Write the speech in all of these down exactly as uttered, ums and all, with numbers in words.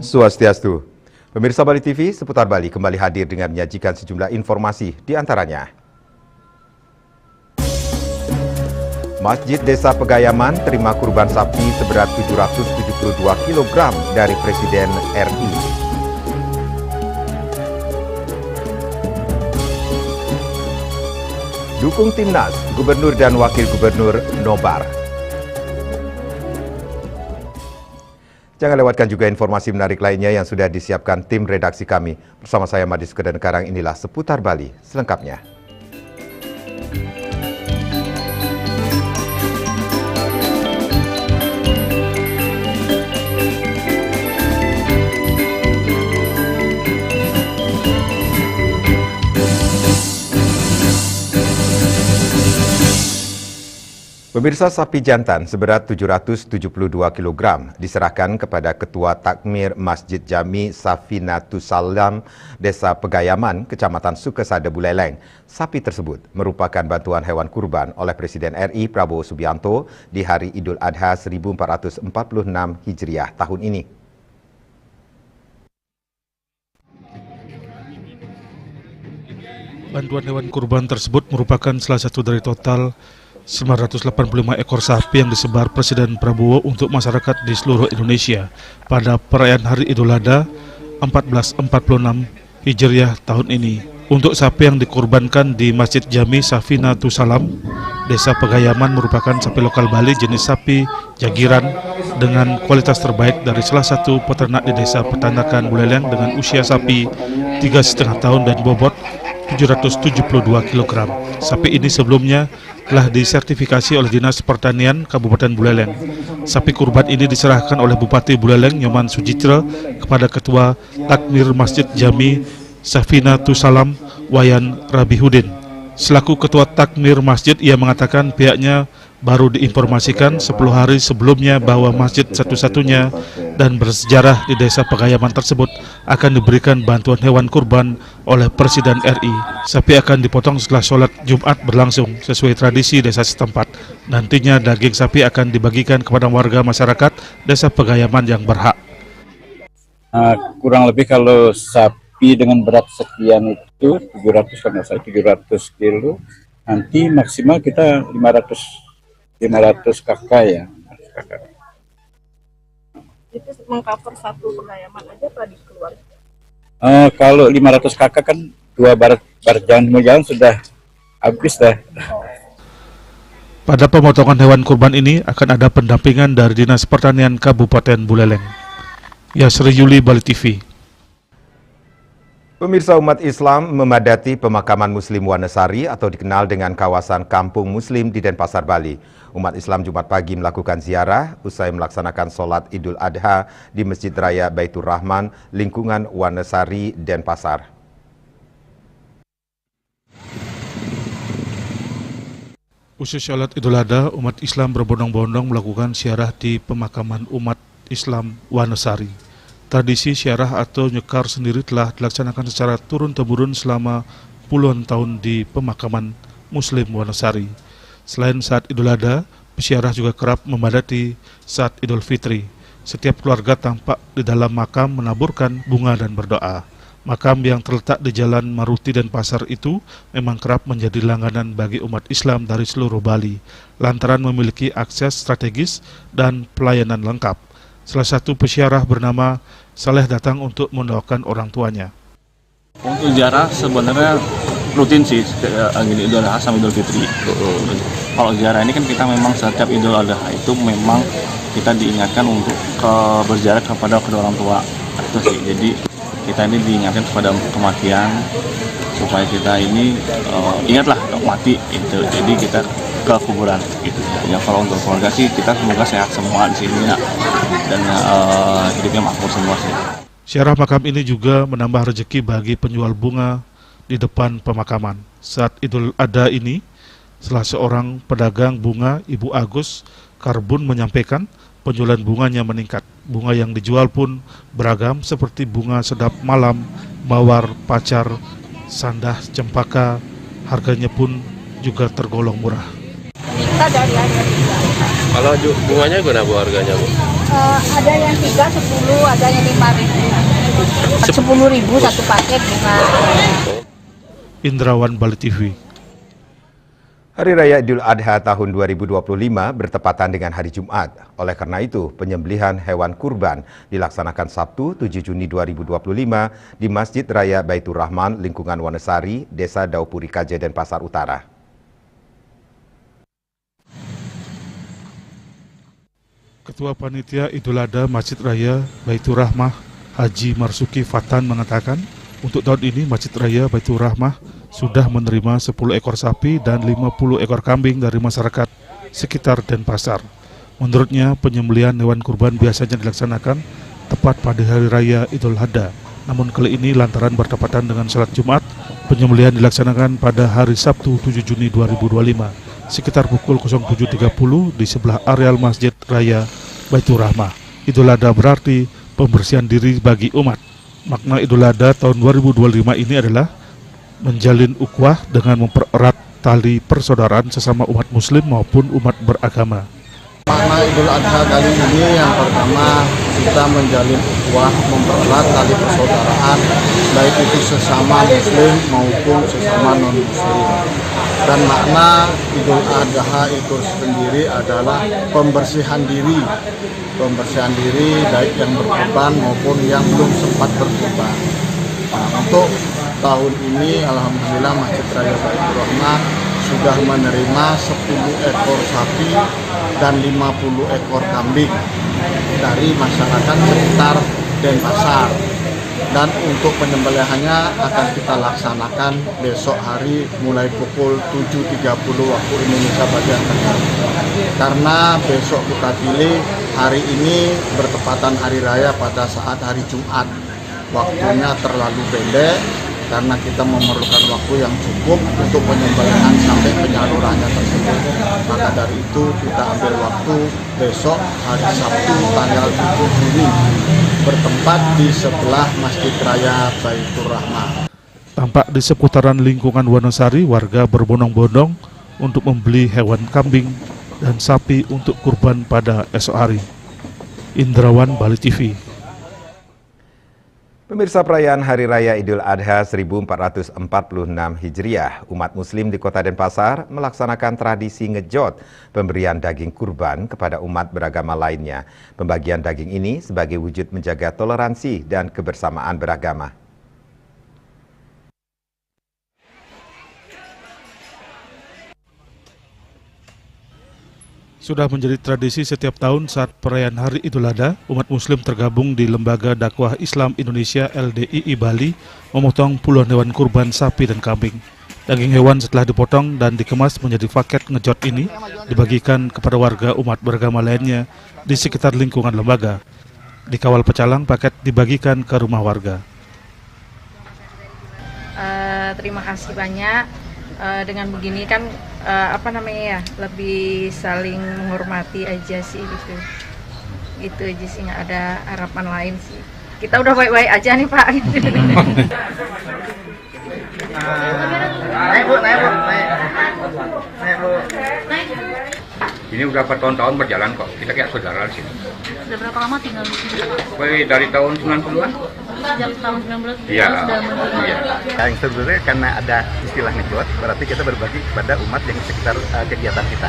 Swastiastu. Pemirsa Bali T V, Seputar Bali kembali hadir dengan menyajikan sejumlah informasi, di antaranya: Masjid Desa Pegayaman terima kurban sapi seberat tujuh ratus tujuh puluh dua kilogram dari Presiden R I. Dukung Timnas, Gubernur dan Wakil Gubernur nobar. Jangan lewatkan juga informasi menarik lainnya yang sudah disiapkan tim redaksi kami. Bersama saya, Made Sukadankarang, inilah Seputar Bali selengkapnya. Pemirsa, sapi jantan seberat tujuh ratus tujuh puluh dua kilogram diserahkan kepada Ketua Takmir Masjid Jami Safinatus Salam, Desa Pegayaman, Kecamatan Sukesada, Buleleng. Sapi tersebut merupakan bantuan hewan kurban oleh Presiden R I Prabowo Subianto di hari Idul Adha seribu empat ratus empat puluh enam Hijriah tahun ini. Bantuan hewan kurban tersebut merupakan salah satu dari total sembilan ratus delapan puluh lima ekor sapi yang disebar Presiden Prabowo untuk masyarakat di seluruh Indonesia pada perayaan Hari Idul Adha empat belas empat puluh enam Hijriah tahun ini. Untuk sapi yang dikurbankan di Masjid Jami Safinatus Salam, Desa Pegayaman, merupakan sapi lokal Bali jenis sapi jagiran dengan kualitas terbaik dari salah satu peternak di Desa Petandakan, Buleleng, dengan usia sapi tiga setengah tahun dan bobot tujuh ratus tujuh puluh dua kilogram. Sapi ini sebelumnya telah disertifikasi oleh Dinas Pertanian Kabupaten Buleleng. Sapi kurban ini diserahkan oleh Bupati Buleleng, Nyoman Sujitra, kepada Ketua Takmir Masjid Jami Safinatus Salam, Wayan Rabihudin. Selaku Ketua Takmir Masjid, ia mengatakan pihaknya baru diinformasikan sepuluh hari sebelumnya bahwa masjid satu-satunya dan bersejarah di Desa Pegayaman tersebut akan diberikan bantuan hewan kurban oleh Presiden R I. Sapi akan dipotong setelah sholat Jumat berlangsung sesuai tradisi desa setempat. Nantinya, daging sapi akan dibagikan kepada warga masyarakat Desa Pegayaman yang berhak. Nah, kurang lebih kalau sapi dengan berat sekian itu, tujuh ratus, kalau nggak salah, tujuh ratus kilo, nanti maksimal kita lima ratus, lima ratus K K ya. Itu mengcover satu Pegayaman aja apa di keluarga? Eh, kalau lima ratus K K kan dua bar, bar jalan, semua jalan sudah habis dah. Pada pemotongan hewan kurban ini akan ada pendampingan dari Dinas Pertanian Kabupaten Buleleng. Yasri Yuli, Bali T V. Pemirsa, umat Islam memadati pemakaman Muslim Wonosari atau dikenal dengan kawasan Kampung Muslim di Denpasar, Bali. Umat Islam Jumat pagi melakukan ziarah usai melaksanakan sholat Idul Adha di Masjid Raya Baitur Rahman, lingkungan Wonosari, Denpasar. Usai sholat Idul Adha, umat Islam berbondong-bondong melakukan ziarah di pemakaman umat Islam Wonosari. Tradisi ziarah atau nyekar sendiri telah dilaksanakan secara turun-temurun selama puluhan tahun di pemakaman Muslim Wonosari. Selain saat Idul Adha, peziarah juga kerap memadati saat Idul Fitri. Setiap keluarga tampak di dalam makam menaburkan bunga dan berdoa. Makam yang terletak di Jalan Maruti Denpasar itu memang kerap menjadi langganan bagi umat Islam dari seluruh Bali, lantaran memiliki akses strategis dan pelayanan lengkap. Salah satu peziarah bernama Saleh datang untuk mendoakan orang tuanya. Untuk ziarah sebenarnya rutin sih, kayak gini, Idul Adha sama Idul Fitri. Kalau ziarah ini kan kita memang setiap Idul Adha itu memang kita diingatkan untuk ke, berziarah kepada kedua orang tua. Itu sih. Jadi kita ini diingatkan kepada kematian supaya kita ini, eh, ingatlah untuk mati itu. Jadi kita ke kuburan gitu. Ya, kalau untuk keluarga sih, kita semoga sehat semua di sini ya, dan, eh, hidupnya makmur semua sih. Ziarah makam ini juga menambah rezeki bagi penjual bunga di depan pemakaman. Saat Idul Adha ini, salah seorang pedagang bunga, Ibu Agus Karbun, menyampaikan penjualan bunganya meningkat. Bunga yang dijual pun beragam, seperti bunga sedap malam, mawar, pacar, sandah, cempaka. Harganya pun juga tergolong murah. Kita dari harga tiga. Kalau ju-, bunganya gimana, Bu, harganya, Bu? Eh, ada yang tiga sepuluh, ada yang lima ribu. Sepuluh ribu satu paket bunga. Indrawan, Bali T V. Hari Raya Idul Adha tahun dua ribu dua puluh lima bertepatan dengan hari Jumat. Oleh karena itu, penyembelihan hewan kurban dilaksanakan Sabtu, tujuh Juni dua ribu dua puluh lima, di Masjid Raya Baitur Rahman, lingkungan Wonosari, Desa Daupuri Kaja, Denpasar Utara. Ketua Panitia Idul Adha Masjid Raya Baitur Rahmah, Haji Marsuki Fatan, mengatakan, untuk tahun ini Masjid Raya Baitur Rahmah sudah menerima sepuluh ekor sapi dan lima puluh ekor kambing dari masyarakat sekitar Denpasar. Menurutnya, penyembelihan hewan kurban biasanya dilaksanakan tepat pada hari raya Idul Adha. Namun kali ini, lantaran bertepatan dengan salat Jumat, penyembelihan dilaksanakan pada hari Sabtu, tujuh Juni dua ribu dua puluh lima, sekitar pukul nol tujuh tiga puluh, di sebelah areal Masjid Raya Baitur Rahmah. Idul Adha berarti pembersihan diri bagi umat. Makna Idul Adha tahun dua ribu dua puluh lima ini adalah menjalin ukhuwah dengan mempererat tali persaudaraan sesama umat Muslim maupun umat beragama. Makna Idul Adha kali ini, yang pertama, kita menjalin ukhuwah, mempererat tali persaudaraan, baik itu sesama Muslim maupun sesama non-Muslim. Dan makna Idul Adha itu sendiri adalah pembersihan diri, pembersihan diri baik yang berkurban maupun yang belum sempat berkurban. Nah, untuk tahun ini, alhamdulillah, Masjid Raya Baitur Rahmah sudah menerima sepuluh ekor sapi dan lima puluh ekor kambing dari masyarakat sekitar Denpasar. Dan untuk penyembelihannya akan kita laksanakan besok hari, mulai pukul tujuh tiga puluh waktu Indonesia bagian tengah. Karena besok kita pilih hari ini bertepatan hari raya pada saat hari Jumat. Waktunya terlalu pendek karena kita memerlukan waktu yang cukup untuk penyembelihan sampai penyalurannya tersebut. Maka dari itu, kita ambil waktu besok, hari Sabtu, tanggal tujuh Juni, bertempat di sebelah Masjid Raya Baitur Rahmah. Tampak di seputaran lingkungan Wonosari, warga berbondong-bondong untuk membeli hewan kambing dan sapi untuk kurban pada esok hari. Indrawan, Bali T V. Pemirsa, perayaan Hari Raya Idul Adha seribu empat ratus empat puluh enam Hijriah, umat Muslim di Kota Denpasar melaksanakan tradisi ngejot, pemberian daging kurban kepada umat beragama lainnya. Pembagian daging ini sebagai wujud menjaga toleransi dan kebersamaan beragama. Sudah menjadi tradisi, setiap tahun saat perayaan Hari Idul Adha, umat Muslim tergabung di Lembaga Dakwah Islam Indonesia, L D I I, Bali memotong puluhan hewan kurban sapi dan kambing. Daging hewan setelah dipotong dan dikemas menjadi paket ngejot ini dibagikan kepada warga umat beragama lainnya di sekitar lingkungan lembaga. Dikawal pecalang, paket dibagikan ke rumah warga. Eh, terima kasih banyak. Eh, dengan begini kan, eh, apa namanya ya, lebih saling menghormati aja sih gitu. Itu aja sih, nggak ada harapan lain sih. Kita udah baik-baik aja nih, Pak. Naik, Bu, naik, Bu, naik. Naik, Bu. Ini udah bertahun-tahun berjalan kok. Kita kayak saudara di sini. Sudah berapa lama tinggal di sini, Pak? Woi, dari tahun sembilan puluhan. Sejak tahun sembilan puluhan? Iya. Sudah menjadi. Iya. Yang sebenarnya karena ada istilah ngejot, berarti kita berbagi kepada umat yang sekitar, eh, kegiatan kita.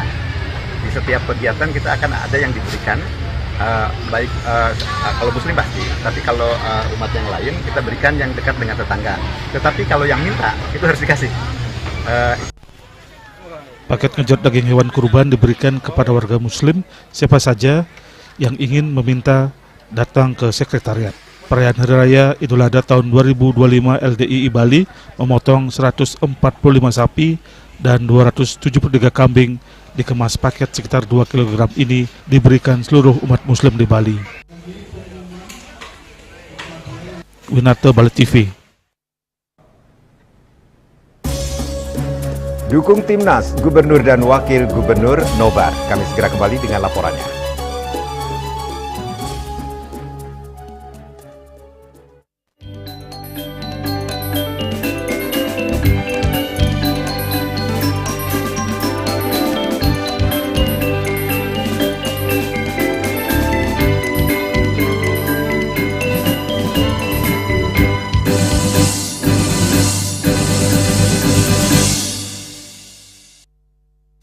Di setiap kegiatan kita akan ada yang diberikan, eh, baik, eh, kalau Muslim pasti, tapi kalau, eh, umat yang lain, kita berikan yang dekat dengan tetangga. Tetapi kalau yang minta, itu harus dikasih. Eh, Paket ngejot daging hewan kurban diberikan kepada warga Muslim, siapa saja yang ingin meminta datang ke sekretariat. Perayaan Hari Raya Idul Adha tahun dua ribu dua puluh lima, L D I I Bali memotong seratus empat puluh lima sapi dan dua ratus tujuh puluh tiga kambing, dikemas paket sekitar dua kilogram ini diberikan seluruh umat Muslim di Bali. Winata, Bali T V. Dukung Timnas, Gubernur dan Wakil Gubernur nobar. Kami segera kembali dengan laporannya.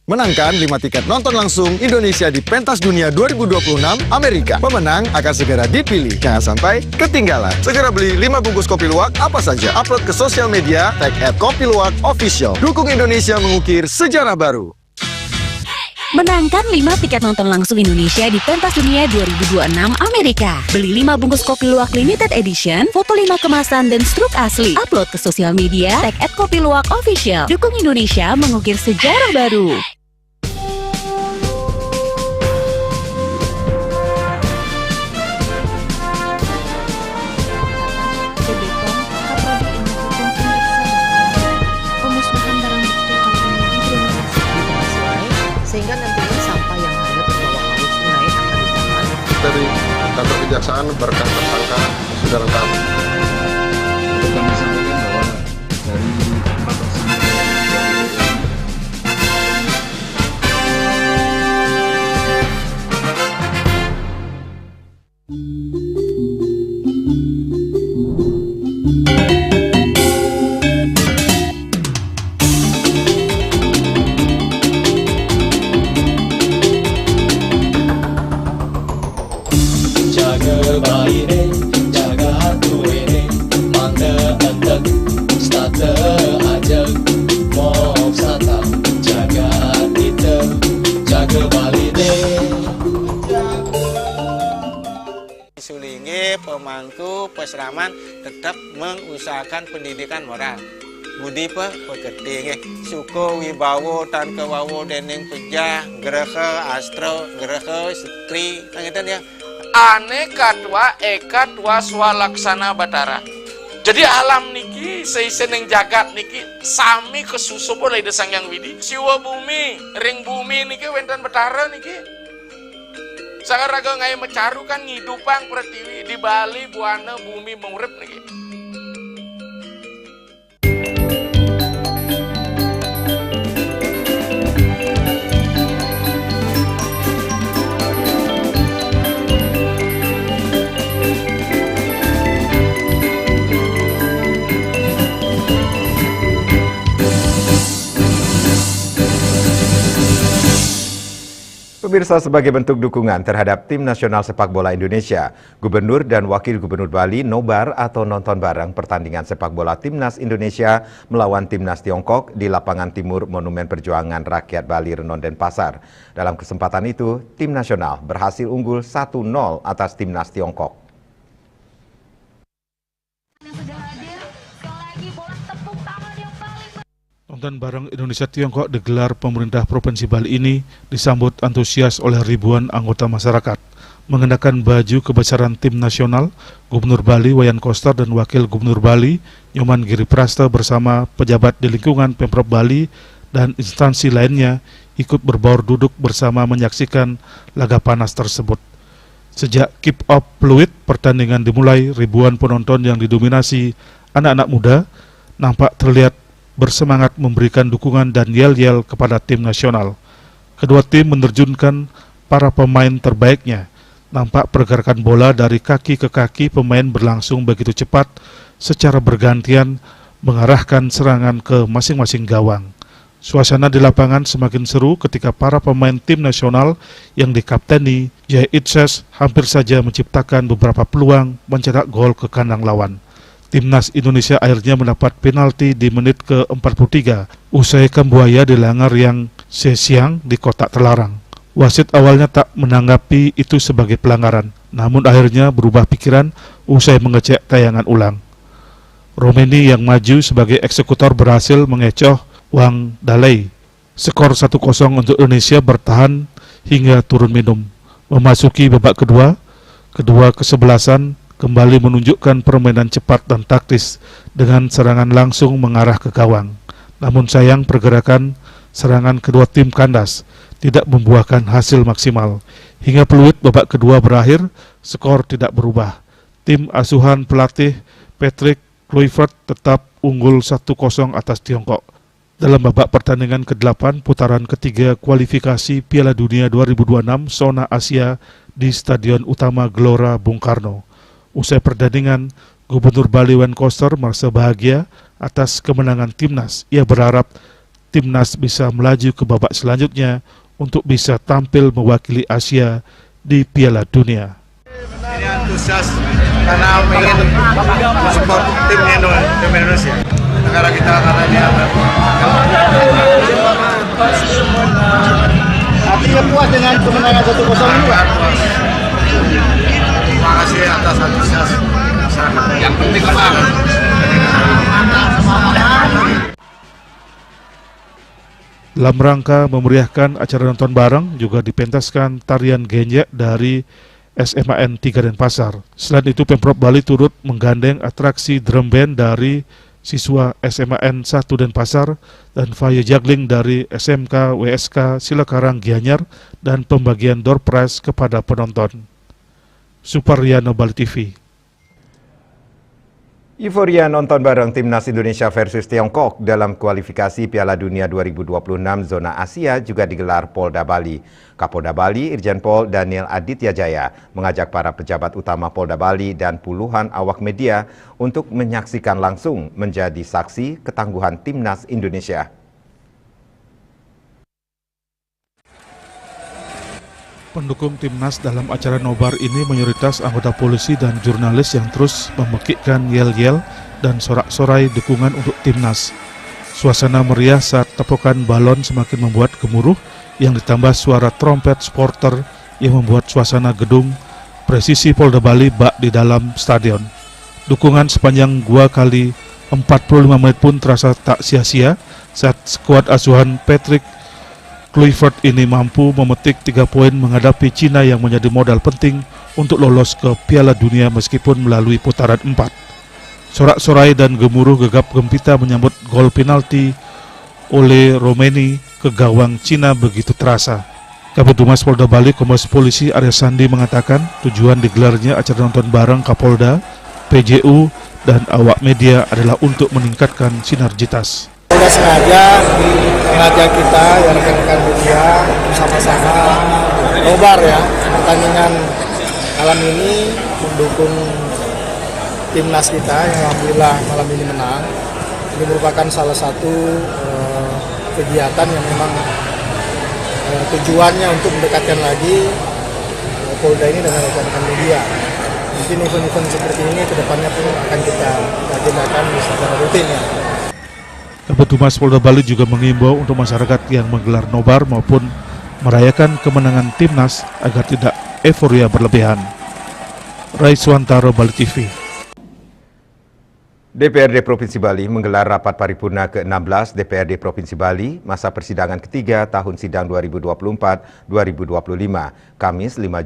Menangkan lima tiket nonton langsung Indonesia di Pentas Dunia dua ribu dua puluh enam Amerika. Pemenang akan segera dipilih. Jangan sampai ketinggalan. Segera beli lima bungkus kopi luwak apa saja. Upload ke sosial media, tag at kopi luwak official. Dukung Indonesia mengukir sejarah baru. Menangkan lima tiket nonton langsung Indonesia di Pentas Dunia dua ribu dua puluh enam Amerika. Beli lima bungkus kopi luwak limited edition, foto lima kemasan dan struk asli. Upload ke sosial media, tag at kopi luwak official. Dukung Indonesia mengukir sejarah baru. Pemusnahan barang bukti kali ini didrena di tepi sungai, sehingga nantinya sampah yang hanyut terbawa arus sungai akan ditahan. Dari kantor kejaksaan, berkas tersangka sudah lengkap. Kami sampaikan bahwa dari empat tersangka Jaga baine, jaga tuene, mangga entek, stata aja, mop sata, jaga ita, jaga baline. Sulinge, pemangku, pesraman tetap mengusahakan pendidikan moral. Budi pe pekerti nggih. Suka wibawa tan kawawa dening pejah, graha, astra, graha, setri, ngeten ya. Ane katwa eka twa swalaksana batara. Jadi alam niki, seisening jagat niki sami kasusup oleh Ida Sang Hyang Widi. Siwa bumi, ring bumi niki wenten betara niki. Sang raga ngae macaru kan ngidupang pratiwi, di Bali buana bumi mengurip niki. Pemirsa, sebagai bentuk dukungan terhadap tim nasional sepak bola Indonesia, Gubernur dan Wakil Gubernur Bali nobar atau nonton bareng pertandingan sepak bola Timnas Indonesia melawan Timnas Tiongkok di lapangan timur Monumen Perjuangan Rakyat Bali, Renon, Denpasar. Dalam kesempatan itu, tim nasional berhasil unggul satu nol atas Timnas Tiongkok. Yang sudah hadir, sekali lagi boleh tepuk tangan yang paling Nonton bareng Indonesia Tiongkok digelar pemerintah Provinsi Bali ini disambut antusias oleh ribuan anggota masyarakat. Mengenakan baju kebesaran tim nasional, Gubernur Bali Wayan Koster dan Wakil Gubernur Bali Nyoman Giri Prasta bersama pejabat di lingkungan Pemprov Bali dan instansi lainnya ikut berbaur duduk bersama menyaksikan laga panas tersebut. Sejak kick off peluit, pertandingan dimulai, ribuan penonton yang didominasi anak-anak muda nampak terlihat bersemangat memberikan dukungan dan yel-yel kepada tim nasional. Kedua tim menerjunkan para pemain terbaiknya. Nampak pergerakan bola dari kaki ke kaki pemain berlangsung begitu cepat secara bergantian mengarahkan serangan ke masing-masing gawang. Suasana di lapangan semakin seru ketika para pemain tim nasional yang dikapteni Jai Itses hampir saja menciptakan beberapa peluang mencetak gol ke kandang lawan. Timnas Indonesia akhirnya mendapat penalti di menit ke-43 usai Kambuaya dilanggar Yang Sesiang di kotak terlarang. Wasit awalnya tak menanggapi itu sebagai pelanggaran, namun akhirnya berubah pikiran usai mengecek tayangan ulang. Romeni yang maju sebagai eksekutor berhasil mengecoh Wang Dalei. Skor satu kosong untuk Indonesia bertahan hingga turun minum. Memasuki babak kedua, kedua kesebelasan kembali menunjukkan permainan cepat dan taktis dengan serangan langsung mengarah ke gawang. Namun sayang, pergerakan serangan kedua tim kandas, tidak membuahkan hasil maksimal. Hingga peluit babak kedua berakhir, skor tidak berubah. Tim asuhan pelatih Patrick Kluivert tetap unggul satu kosong atas Tiongkok. Dalam babak pertandingan kedelapan putaran ketiga kualifikasi Piala Dunia dua ribu dua puluh enam Zona Asia di Stadion Utama Gelora Bung Karno. Usai pertandingan, Gubernur Bali Wayan Koster merasa bahagia atas kemenangan timnas. Ia berharap timnas bisa melaju ke babak selanjutnya untuk bisa tampil mewakili Asia di Piala Dunia. Ini antusias karena ingin support tim Indo, tim Indonesia. Negara kita karena dia Artinya puas dengan kemenangan satu kosong juga. Terima kasih atas antusias masyarakat. Yang penting menang. Dalam rangka memeriahkan acara nonton bareng juga dipentaskan tarian genjek dari S M A N tiga Denpasar. Selain itu, Pemprov Bali turut menggandeng atraksi drum band dari siswa S M A N satu Denpasar dan fire juggling dari S M K W S K Silakarang Gianyar dan pembagian door prize kepada penonton. Suparriano, Bali T V. Euforia nonton bareng Timnas Indonesia versus Tiongkok dalam kualifikasi Piala Dunia dua ribu dua puluh enam zona Asia juga digelar Polda Bali. Kapolda Bali, Irjen Pol Daniel Aditya Jaya, mengajak para pejabat utama Polda Bali dan puluhan awak media untuk menyaksikan langsung, menjadi saksi ketangguhan Timnas Indonesia. Pendukung timnas dalam acara nobar ini mayoritas anggota polisi dan jurnalis yang terus memekikkan yel-yel dan sorak-sorai dukungan untuk timnas. Suasana meriah saat tepukan balon semakin membuat gemuruh, yang ditambah suara trompet supporter yang membuat suasana gedung Presisi Polda Bali bak di dalam stadion. Dukungan sepanjang dua kali empat puluh lima menit pun terasa tak sia-sia saat skuad asuhan Patrick Kluivert ini mampu memetik tiga poin menghadapi Cina yang menjadi modal penting untuk lolos ke Piala Dunia meskipun melalui putaran empat. Sorak-sorai dan gemuruh gegap gempita menyambut gol penalti oleh Romeni ke gawang Cina begitu terasa. Kabid Humas Polda Bali, Kombes Polisi Arya Sandi, mengatakan tujuan digelarnya acara nonton bareng Kapolda, P J U, dan awak media adalah untuk meningkatkan sinergitas. Polda sengaja mengajak kita, ya, rekan-rekan media, sama-sama nobar, ya, pertandingan malam ini mendukung timnas kita yang alhamdulillah malam ini menang. Ini merupakan salah satu eh, kegiatan yang memang eh, tujuannya untuk mendekatkan lagi eh, Polda ini dengan rekan-rekan media. Mungkin event-event seperti ini ke depannya pun akan kita agendakan secara rutin, ya. Kabid Humas Polda Bali juga mengimbau untuk masyarakat yang menggelar nobar maupun merayakan kemenangan timnas agar tidak euforia berlebihan. Rai Suwantaro, Bali T V. D P R D Provinsi Bali menggelar rapat paripurna ke enam belas D P R D Provinsi Bali masa persidangan ketiga tahun sidang dua ribu dua puluh empat dua ribu dua puluh lima, Kamis lima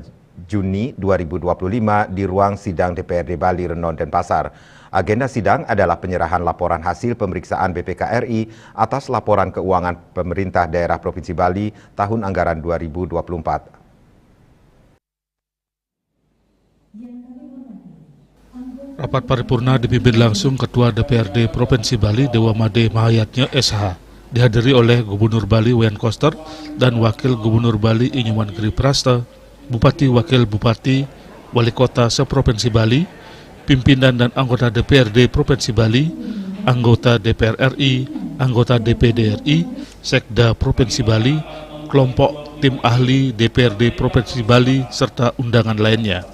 Juni dua ribu dua puluh lima, di ruang sidang D P R D Bali, Renon, Denpasar. Agenda sidang adalah penyerahan laporan hasil pemeriksaan B P K R I atas laporan keuangan pemerintah daerah Provinsi Bali tahun anggaran dua ribu dua puluh empat. Rapat paripurna dipimpin langsung Ketua D P R D Provinsi Bali, Dewa Made Mahayatnya, S H, dihadiri oleh Gubernur Bali, Wayan Koster, dan Wakil Gubernur Bali, I Nyoman Giri Prasta, Bupati, Wakil Bupati, Wali Kota se-Provinsi Bali, pimpinan dan anggota D P R D Provinsi Bali, anggota D P R R I, anggota D P D R I, Sekda Provinsi Bali, kelompok tim ahli D P R D Provinsi Bali, serta undangan lainnya.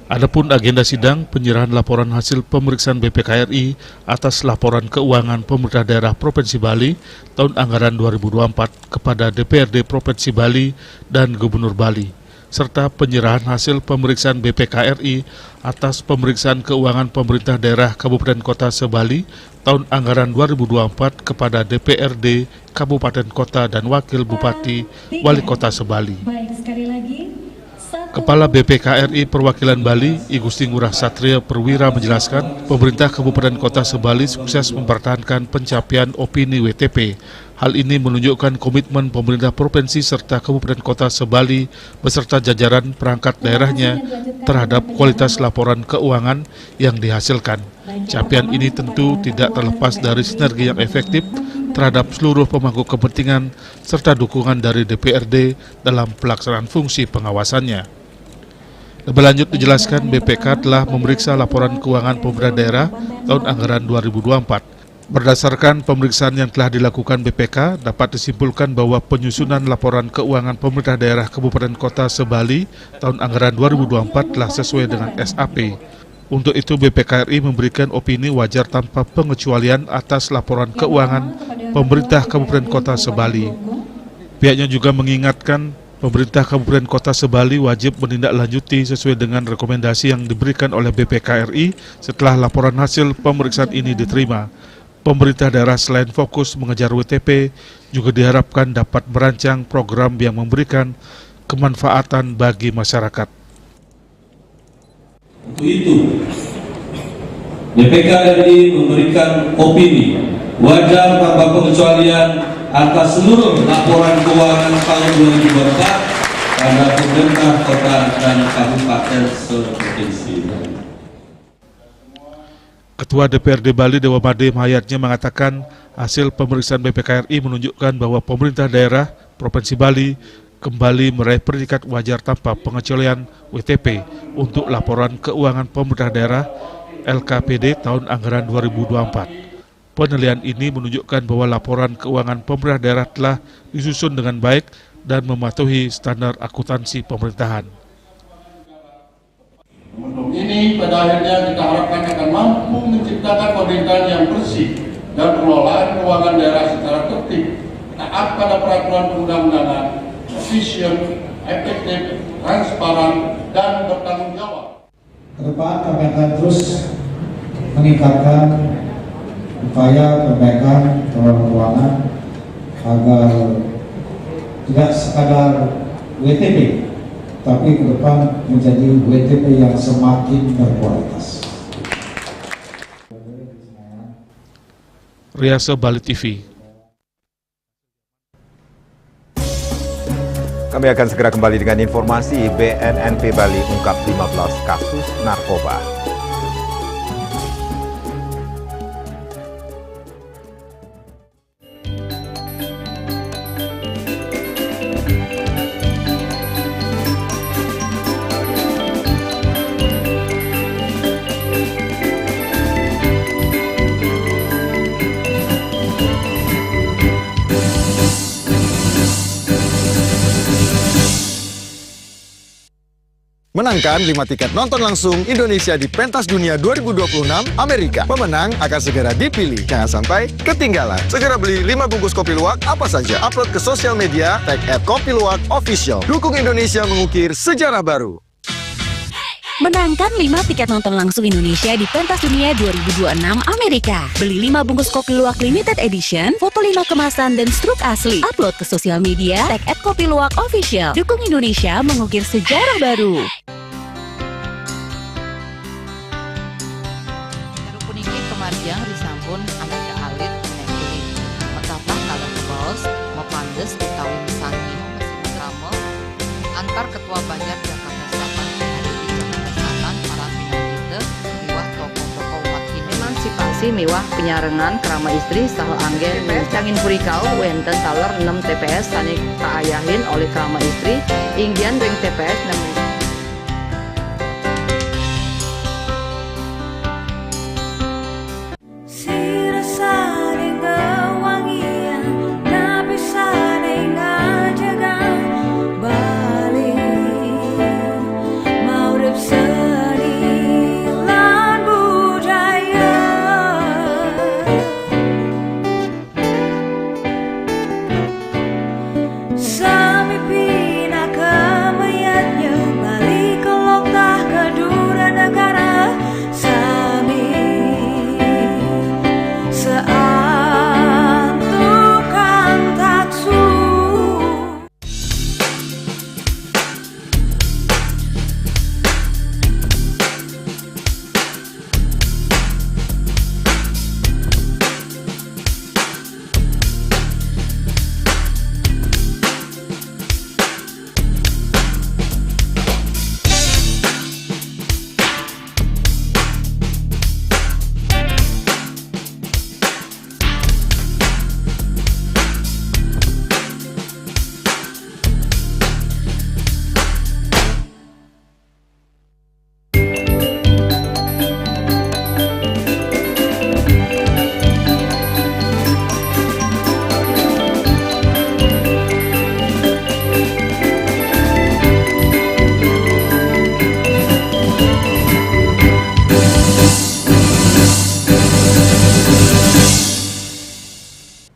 Adapun agenda sidang, penyerahan laporan hasil pemeriksaan B P K R I atas laporan keuangan pemerintah daerah Provinsi Bali tahun anggaran dua ribu dua puluh empat kepada D P R D Provinsi Bali dan Gubernur Bali, serta penyerahan hasil pemeriksaan B P K R I atas pemeriksaan keuangan pemerintah daerah Kabupaten Kota se-Bali tahun anggaran dua ribu dua puluh empat kepada D P R D Kabupaten Kota dan Wakil Bupati, Wali Kota se-Bali. Baik, sekali lagi, satu. Kepala B P K R I Perwakilan Bali, I Gusti Ngurah Satria Perwira, menjelaskan, pemerintah Kabupaten Kota se-Bali sukses mempertahankan pencapaian opini W T P. Hal ini menunjukkan komitmen pemerintah provinsi serta Kabupaten Kota se-Bali beserta jajaran perangkat daerahnya terhadap kualitas laporan keuangan yang dihasilkan. Capaian ini tentu tidak terlepas dari sinergi yang efektif terhadap seluruh pemangku kepentingan serta dukungan dari D P R D dalam pelaksanaan fungsi pengawasannya. Lebih lanjut dijelaskan, B P K telah memeriksa laporan keuangan pemerintah daerah tahun anggaran dua ribu dua puluh empat. Berdasarkan pemeriksaan yang telah dilakukan B P K, dapat disimpulkan bahwa penyusunan laporan keuangan pemerintah daerah kabupaten kota se-Bali tahun anggaran dua ribu dua puluh empat telah sesuai dengan S A P. Untuk itu, B P K R I memberikan opini wajar tanpa pengecualian atas laporan keuangan pemerintah kabupaten kota se-Bali. Pihaknya juga mengingatkan, pemerintah kabupaten kota se-Bali wajib menindaklanjuti sesuai dengan rekomendasi yang diberikan oleh B P K R I setelah laporan hasil pemeriksaan ini diterima. Pemerintah daerah selain fokus mengejar W T P, juga diharapkan dapat merancang program yang memberikan kemanfaatan bagi masyarakat. Untuk itu, B P K R I memberikan opini wajar tanpa pengecualian atas seluruh laporan keuangan tahun dua ribu dua puluh empat pada pemerintah kota dan kabupaten seprovinsi. Ketua D P R D Bali Dewa Made Mahayatnya mengatakan, hasil pemeriksaan B P K R I menunjukkan bahwa pemerintah daerah Provinsi Bali kembali meraih predikat wajar tanpa pengecualian W T P untuk laporan keuangan pemerintah daerah L K P D tahun anggaran dua ribu dua puluh empat. Penilaian ini menunjukkan bahwa laporan keuangan pemerintah daerah telah disusun dengan baik dan mematuhi standar akuntansi pemerintahan. Momentum ini pada akhirnya kita harapkan akan mampu menciptakan pemerintahan yang bersih dan pengelolaan keuangan daerah secara tertib, taat pada peraturan perundang-undangan, efisien, efektif, transparan, dan bertanggung jawab. Ke depan kami akan terus meningkatkan upaya perbaikan pengelolaan keuangan agar tidak sekadar W T P, tapi ke depan menjadi W T P yang semakin berkualitas. Riasa Bali T V. Kami akan segera kembali dengan informasi. B N N P Bali ungkap lima belas kasus narkoba. Menangkan lima tiket nonton langsung Indonesia di pentas dunia dua ribu dua puluh enam Amerika. Pemenang akan segera dipilih. Jangan sampai ketinggalan. Segera beli lima bungkus kopi luwak apa saja. Upload ke sosial media, tag at kopi luwak official. Dukung Indonesia mengukir sejarah baru. Menangkan lima tiket nonton langsung Indonesia di pentas dunia dua ribu dua puluh enam Amerika. Beli lima bungkus kopi luwak limited edition, foto lima kemasan dan struk asli. Upload ke sosial media, tag at kopi luwak official. Dukung Indonesia mengukir sejarah baru. Saru puniki pamargiang risampun aneka alit nengkuli. Matatah kalih kabaos, mapandes utawi misangi, masikrama, antar Ketua Banjar Jakarta Selatan, P H D I Jakarta Selatan, para pinanggita, miwah tokoh-tokoh umat Hindu. Emansipasi miwah penyarengan krama istri saha anggen. T P S Cangin Puri Kauh wénten taler nem T P S sané kaayahin olih krama istri, inggihan ring T P S nem. Sira sané ngawangiang, napi sané ngajegang Bali, maurip seni lan budaya. Sami pinaka mayadnya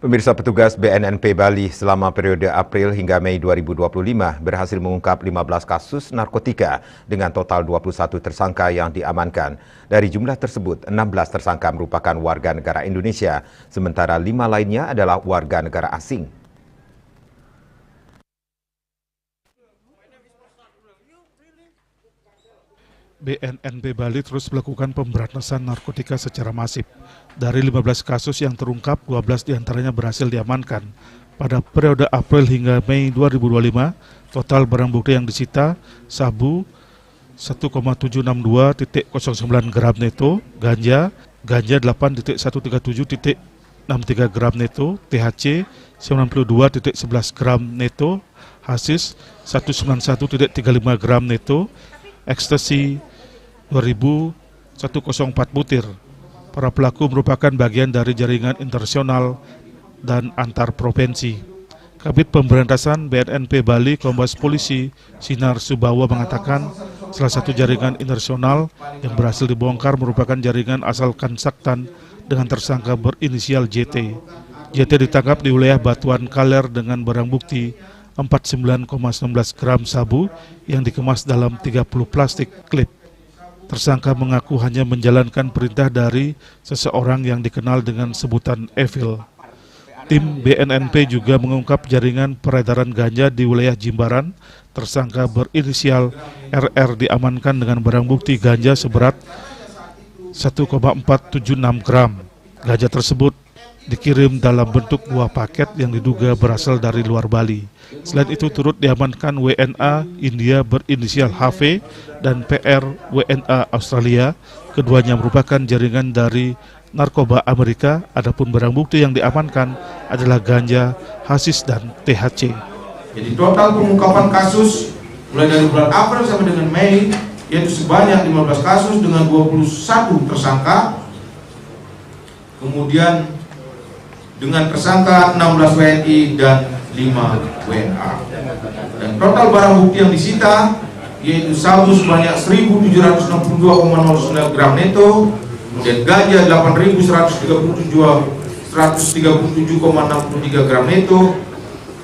Pemirsa, petugas B N N P Bali selama periode April hingga Mei dua ribu dua puluh lima berhasil mengungkap lima belas kasus narkotika dengan total dua puluh satu tersangka yang diamankan. Dari jumlah tersebut, enam belas tersangka merupakan warga negara Indonesia, sementara lima lainnya adalah warga negara asing. B N N P Bali terus melakukan pemberantasan narkotika secara masif. Dari lima belas kasus yang terungkap, dua belas diantaranya berhasil diamankan. Pada periode April hingga Mei dua ribu dua puluh lima, total barang bukti yang disita, sabu satu koma tujuh enam dua titik kosong sembilan gram neto, ganja, ganja delapan titik satu tiga tujuh titik enam tiga gram neto, T H C sembilan puluh dua titik sebelas gram neto, hasis satu sembilan satu titik tiga lima gram neto, ekstasi dua ribu satu kosong empat butir. Para pelaku merupakan bagian dari jaringan internasional dan antar provinsi. Kabid Pemberantasan B N N P Bali, Kombes Polisi Sinar Subawa, mengatakan salah satu jaringan internasional yang berhasil dibongkar merupakan jaringan asal Kazakhstan dengan tersangka berinisial J T. J T ditangkap di wilayah Batuan Kaler dengan barang bukti empat sembilan koma sembilan belas gram sabu yang dikemas dalam tiga puluh plastik klip. Tersangka mengaku hanya menjalankan perintah dari seseorang yang dikenal dengan sebutan Evil. Tim B N N P juga mengungkap jaringan peredaran ganja di wilayah Jimbaran. Tersangka berinisial R R diamankan dengan barang bukti ganja seberat satu koma empat tujuh enam gram. Ganja tersebut dikirim dalam bentuk buah paket yang diduga berasal dari luar Bali. Selain itu, turut diamankan W N A India berinisial H V dan P R W N A Australia. Keduanya merupakan jaringan dari narkoba Amerika, adapun barang bukti yang diamankan adalah ganja, hasis, dan T H C. Jadi, total pengungkapan kasus mulai dari bulan April sampai dengan Mei, yaitu sebanyak lima belas kasus dengan dua puluh satu tersangka. Kemudian, dengan tersangka enam belas W N I dan lima W N A. Dan total barang bukti yang disita yaitu sabu sebanyak seribu tujuh ratus enam puluh dua koma nol sembilan gram neto, kemudian ganja delapan ribu seratus tiga puluh tujuh, seratus tiga puluh tujuh koma enam puluh tiga gram neto,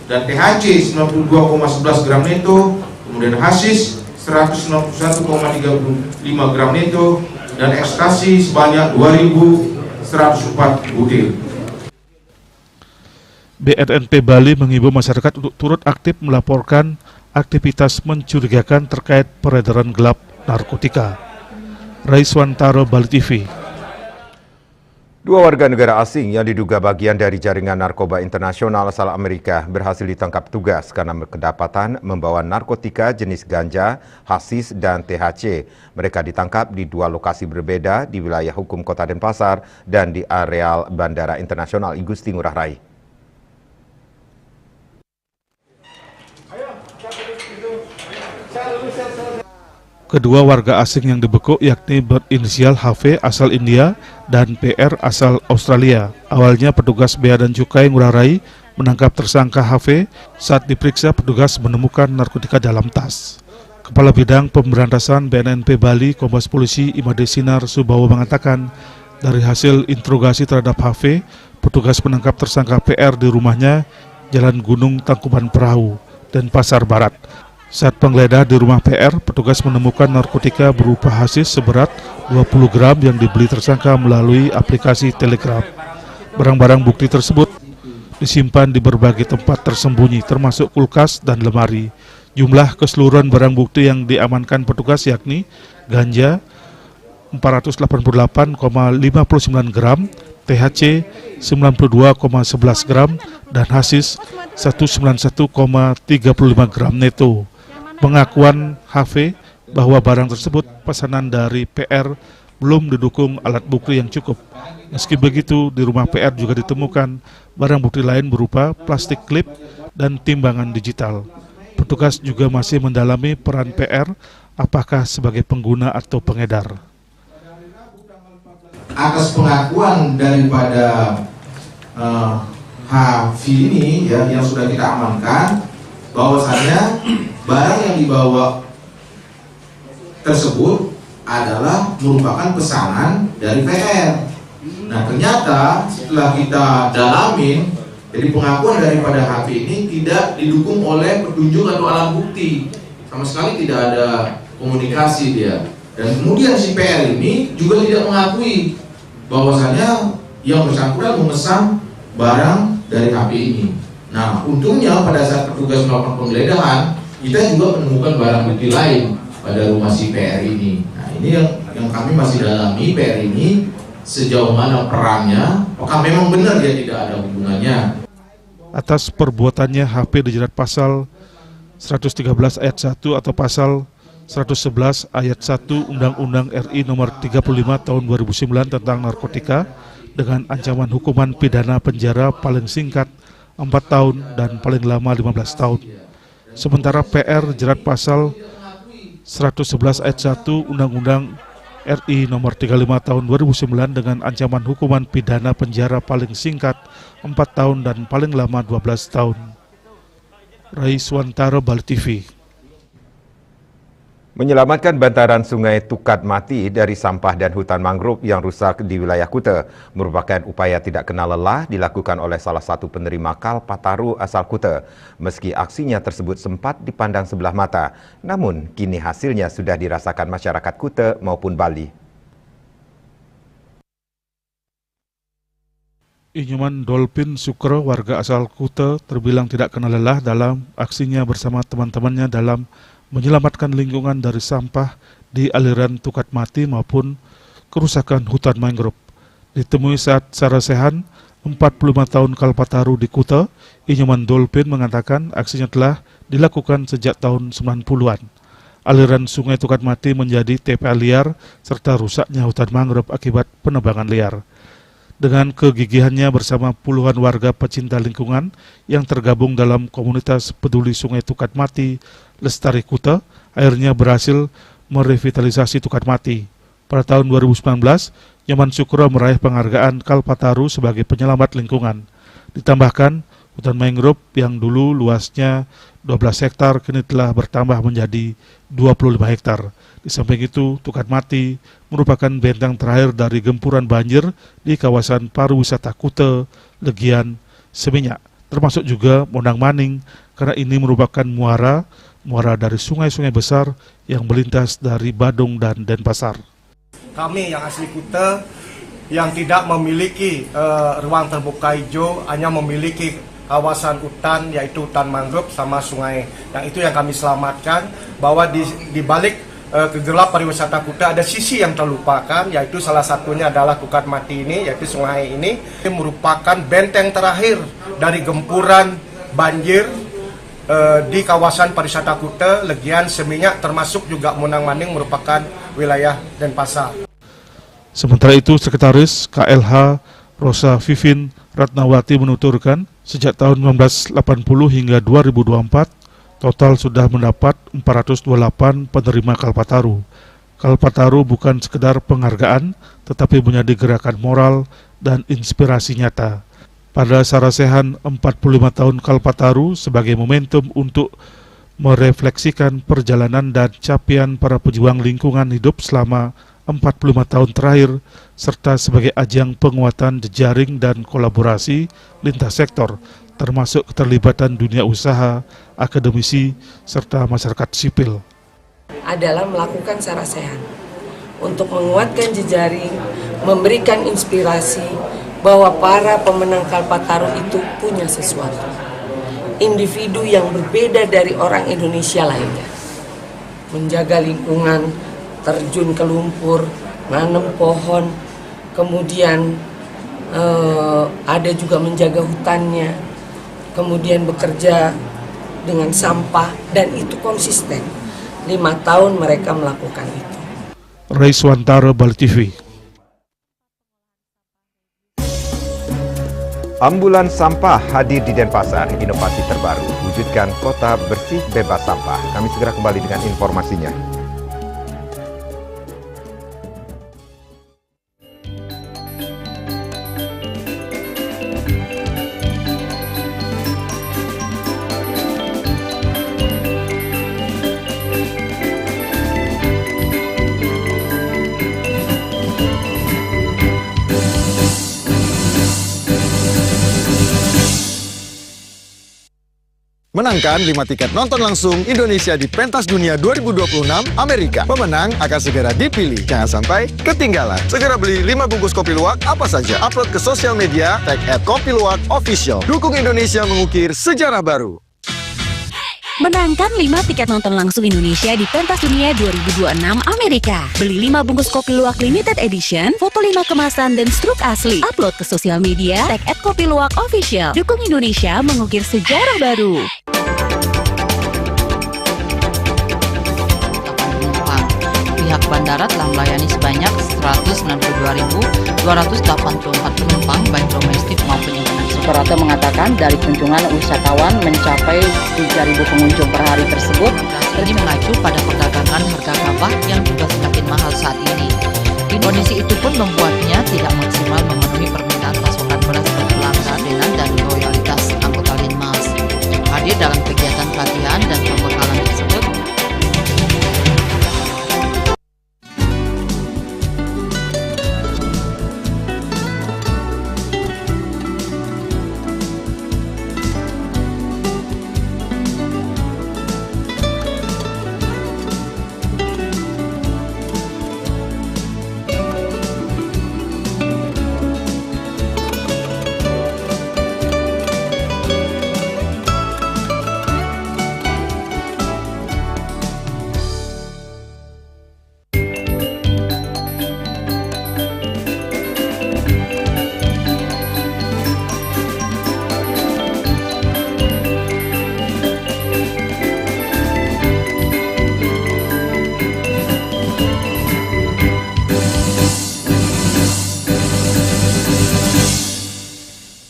dan T H C sembilan puluh dua koma sebelas gram neto, kemudian hasis seratus sembilan puluh satu koma tiga puluh lima gram neto, dan ekstasi sebanyak dua ribu seratus empat butir. B N N P Bali mengimbau masyarakat untuk turut aktif melaporkan aktivitas mencurigakan terkait peredaran gelap narkotika. Raiswantaro, Bali T V. Dua warga negara asing yang diduga bagian dari jaringan narkoba internasional asal Amerika berhasil ditangkap tugas karena kedapatan membawa narkotika jenis ganja, hasis, dan T H C. Mereka ditangkap di dua lokasi berbeda di wilayah hukum Kota Denpasar dan di areal Bandara Internasional I Gusti Ngurah Rai. Kedua warga asing yang dibekuk yakni berinisial H V asal India dan P R asal Australia. Awalnya, petugas Bea dan Cukai Ngurah Rai menangkap tersangka H V. Saat diperiksa, petugas menemukan narkotika dalam tas. Kepala Bidang Pemberantasan B N N P Bali, Kombes Polisi Imade Sinar Subawa, mengatakan, dari hasil interogasi terhadap H V, petugas menangkap tersangka P R di rumahnya, Jalan Gunung Tangkuban Perahu, Denpasar Barat. Saat penggeledahan di rumah P R, petugas menemukan narkotika berupa hasis seberat dua puluh gram yang dibeli tersangka melalui aplikasi Telegram. Barang-barang bukti tersebut disimpan di berbagai tempat tersembunyi, termasuk kulkas dan lemari. Jumlah keseluruhan barang bukti yang diamankan petugas yakni ganja empat ratus delapan puluh delapan koma lima puluh sembilan gram, T H C sembilan puluh dua koma sebelas gram, dan hasis satu sembilan satu koma tiga puluh lima gram neto. Pengakuan H V bahwa barang tersebut pesanan dari P R belum didukung alat bukti yang cukup. Meski begitu, di rumah P R juga ditemukan barang bukti lain berupa plastik klip dan timbangan digital. Petugas juga masih mendalami peran P R, apakah sebagai pengguna atau pengedar. Atas pengakuan daripada eh, H V ini, ya, yang sudah kita amankan, bahwasanya barang yang dibawa tersebut adalah merupakan pesanan dari P R. Nah, ternyata setelah kita dalamin, Jadi pengakuan daripada H P ini tidak didukung oleh petunjuk atau alat bukti. Sama sekali tidak ada komunikasi dia. Dan kemudian si P R ini juga tidak mengakui bahwasanya yang bersangkutan memesan barang dari H P ini. Nah, untungnya pada saat petugas melakukan penggeledahan, kita juga menemukan barang bukti lain pada rumah si P R ini. Nah, ini yang yang kami masih dalami, P R ini sejauh mana perannya, apakah memang benar dia tidak ada hubungannya. Atas perbuatannya, H P dijerat pasal seratus tiga belas ayat satu atau pasal seratus sebelas ayat satu Undang-Undang R I Nomor tiga puluh lima Tahun dua ribu sembilan tentang narkotika dengan ancaman hukuman pidana penjara paling singkat empat tahun dan paling lama lima belas tahun. Sementara P R jerat pasal seratus sebelas ayat satu Undang-Undang R I Nomor tiga puluh lima Tahun dua ribu sembilan dengan ancaman hukuman pidana penjara paling singkat empat tahun dan paling lama dua belas tahun. Rai Suwantara, Bali T V. Menyelamatkan bantaran Sungai Tukat Mati dari sampah dan hutan mangrove yang rusak di wilayah Kuta merupakan upaya tidak kenal lelah dilakukan oleh salah satu penerima Kalpataru asal Kuta. Meski aksinya tersebut sempat dipandang sebelah mata, namun kini hasilnya sudah dirasakan masyarakat Kuta maupun Bali. Inyoman Dolphin Sukro, warga asal Kuta, terbilang tidak kenal lelah dalam aksinya bersama teman-temannya dalam menyelamatkan lingkungan dari sampah di aliran Tukat Mati maupun kerusakan hutan mangrove. Ditemui saat sarasehan empat puluh lima tahun Kalpataru di Kuta, Inyoman Dolphin mengatakan aksinya telah dilakukan sejak tahun sembilan puluhan. Aliran Sungai Tukat Mati menjadi T P A liar serta rusaknya hutan mangrove akibat penebangan liar. Dengan kegigihannya bersama puluhan warga pecinta lingkungan yang tergabung dalam komunitas peduli Sungai Tukat Mati, Lestari Kuta, akhirnya berhasil merevitalisasi Tukat Mati. Pada tahun dua ribu sembilan belas, Nyoman Sukro meraih penghargaan Kalpataru sebagai penyelamat lingkungan. Ditambahkan, hutan mangrove yang dulu luasnya dua belas hektar kini telah bertambah menjadi dua puluh lima hektar. Di samping itu, Tukat Mati merupakan benteng terakhir dari gempuran banjir di kawasan pariwisata Kuta, Legian, Seminyak, termasuk juga Monang Maning, karena ini merupakan muara, muara dari sungai-sungai besar yang melintas dari Badung dan Denpasar. Kami yang asli Kuta, yang tidak memiliki, eh, ruang terbuka hijau, hanya memiliki kawasan hutan, yaitu hutan mangrove sama sungai. Yang itu yang kami selamatkan, bahwa di, di balik, eh, kegelapan pariwisata Kuta ada sisi yang terlupakan, yaitu salah satunya adalah Tukat Mati ini, yaitu sungai ini. Ini merupakan benteng terakhir dari gempuran banjir, eh, di kawasan pariwisata Kuta, Legian, Seminyak, termasuk juga Monang Maning merupakan wilayah Denpasar. Sementara itu, Sekretaris K L H Rosa Vivin Ratnawati menuturkan, sejak tahun sembilan belas delapan puluh hingga dua ribu dua puluh empat, total sudah mendapat empat ratus dua puluh delapan penerima Kalpataru. Kalpataru bukan sekedar penghargaan, tetapi menjadi gerakan moral dan inspirasi nyata. Pada sarasehan empat puluh lima tahun Kalpataru sebagai momentum untuk merefleksikan perjalanan dan capaian para pejuang lingkungan hidup selama empat puluh lima tahun terakhir, serta sebagai ajang penguatan jejaring dan kolaborasi lintas sektor, termasuk keterlibatan dunia usaha, akademisi, serta masyarakat sipil. Adalah melakukan sarasehan untuk menguatkan jejaring, memberikan inspirasi bahwa para pemenang Kalpataru itu punya sesuatu. Individu yang berbeda dari orang Indonesia lainnya. Menjaga lingkungan, terjun ke lumpur, nanam pohon, kemudian, eh, ada juga menjaga hutannya, kemudian bekerja dengan sampah, dan itu konsisten. Lima tahun mereka melakukan itu. Rai Suwantara, Bali T V. Ambulan sampah hadir di Denpasar, inovasi terbaru, wujudkan kota bersih bebas sampah. Kami segera kembali dengan informasinya. Menangkan lima tiket nonton langsung Indonesia di pentas dunia dua ribu dua puluh enam Amerika. Pemenang akan segera dipilih. Jangan sampai ketinggalan. Segera beli lima bungkus kopi luwak apa saja. Upload ke sosial media, tag at kopi luwak official. Dukung Indonesia mengukir sejarah baru. Menangkan lima tiket nonton langsung Indonesia di pentas dunia dua ribu dua puluh enam Amerika. Beli lima bungkus kopi luwak limited edition, foto lima kemasan dan struk asli. Upload ke sosial media, tag at kopi luwak official. Dukung Indonesia mengukir sejarah baru. Penumpang. Pihak bandara telah melayani sebanyak seratus sembilan puluh dua ribu dua ratus delapan puluh empat penumpang, baik domestik maupun internasional. Suprapto mengatakan, dari kunjungan wisatawan mencapai tiga ribu pengunjung per hari tersebut, ini mengacu pada perdagangan harga gabah yang juga semakin mahal saat ini. Kondisi itu pun membuatnya tidak maksimal memenuhi permintaan pasokan beras berkelanjutan dan loyalitas anggota Linmas. Hadir dalam kegiatan pelatihan dan pembekalan tersebut.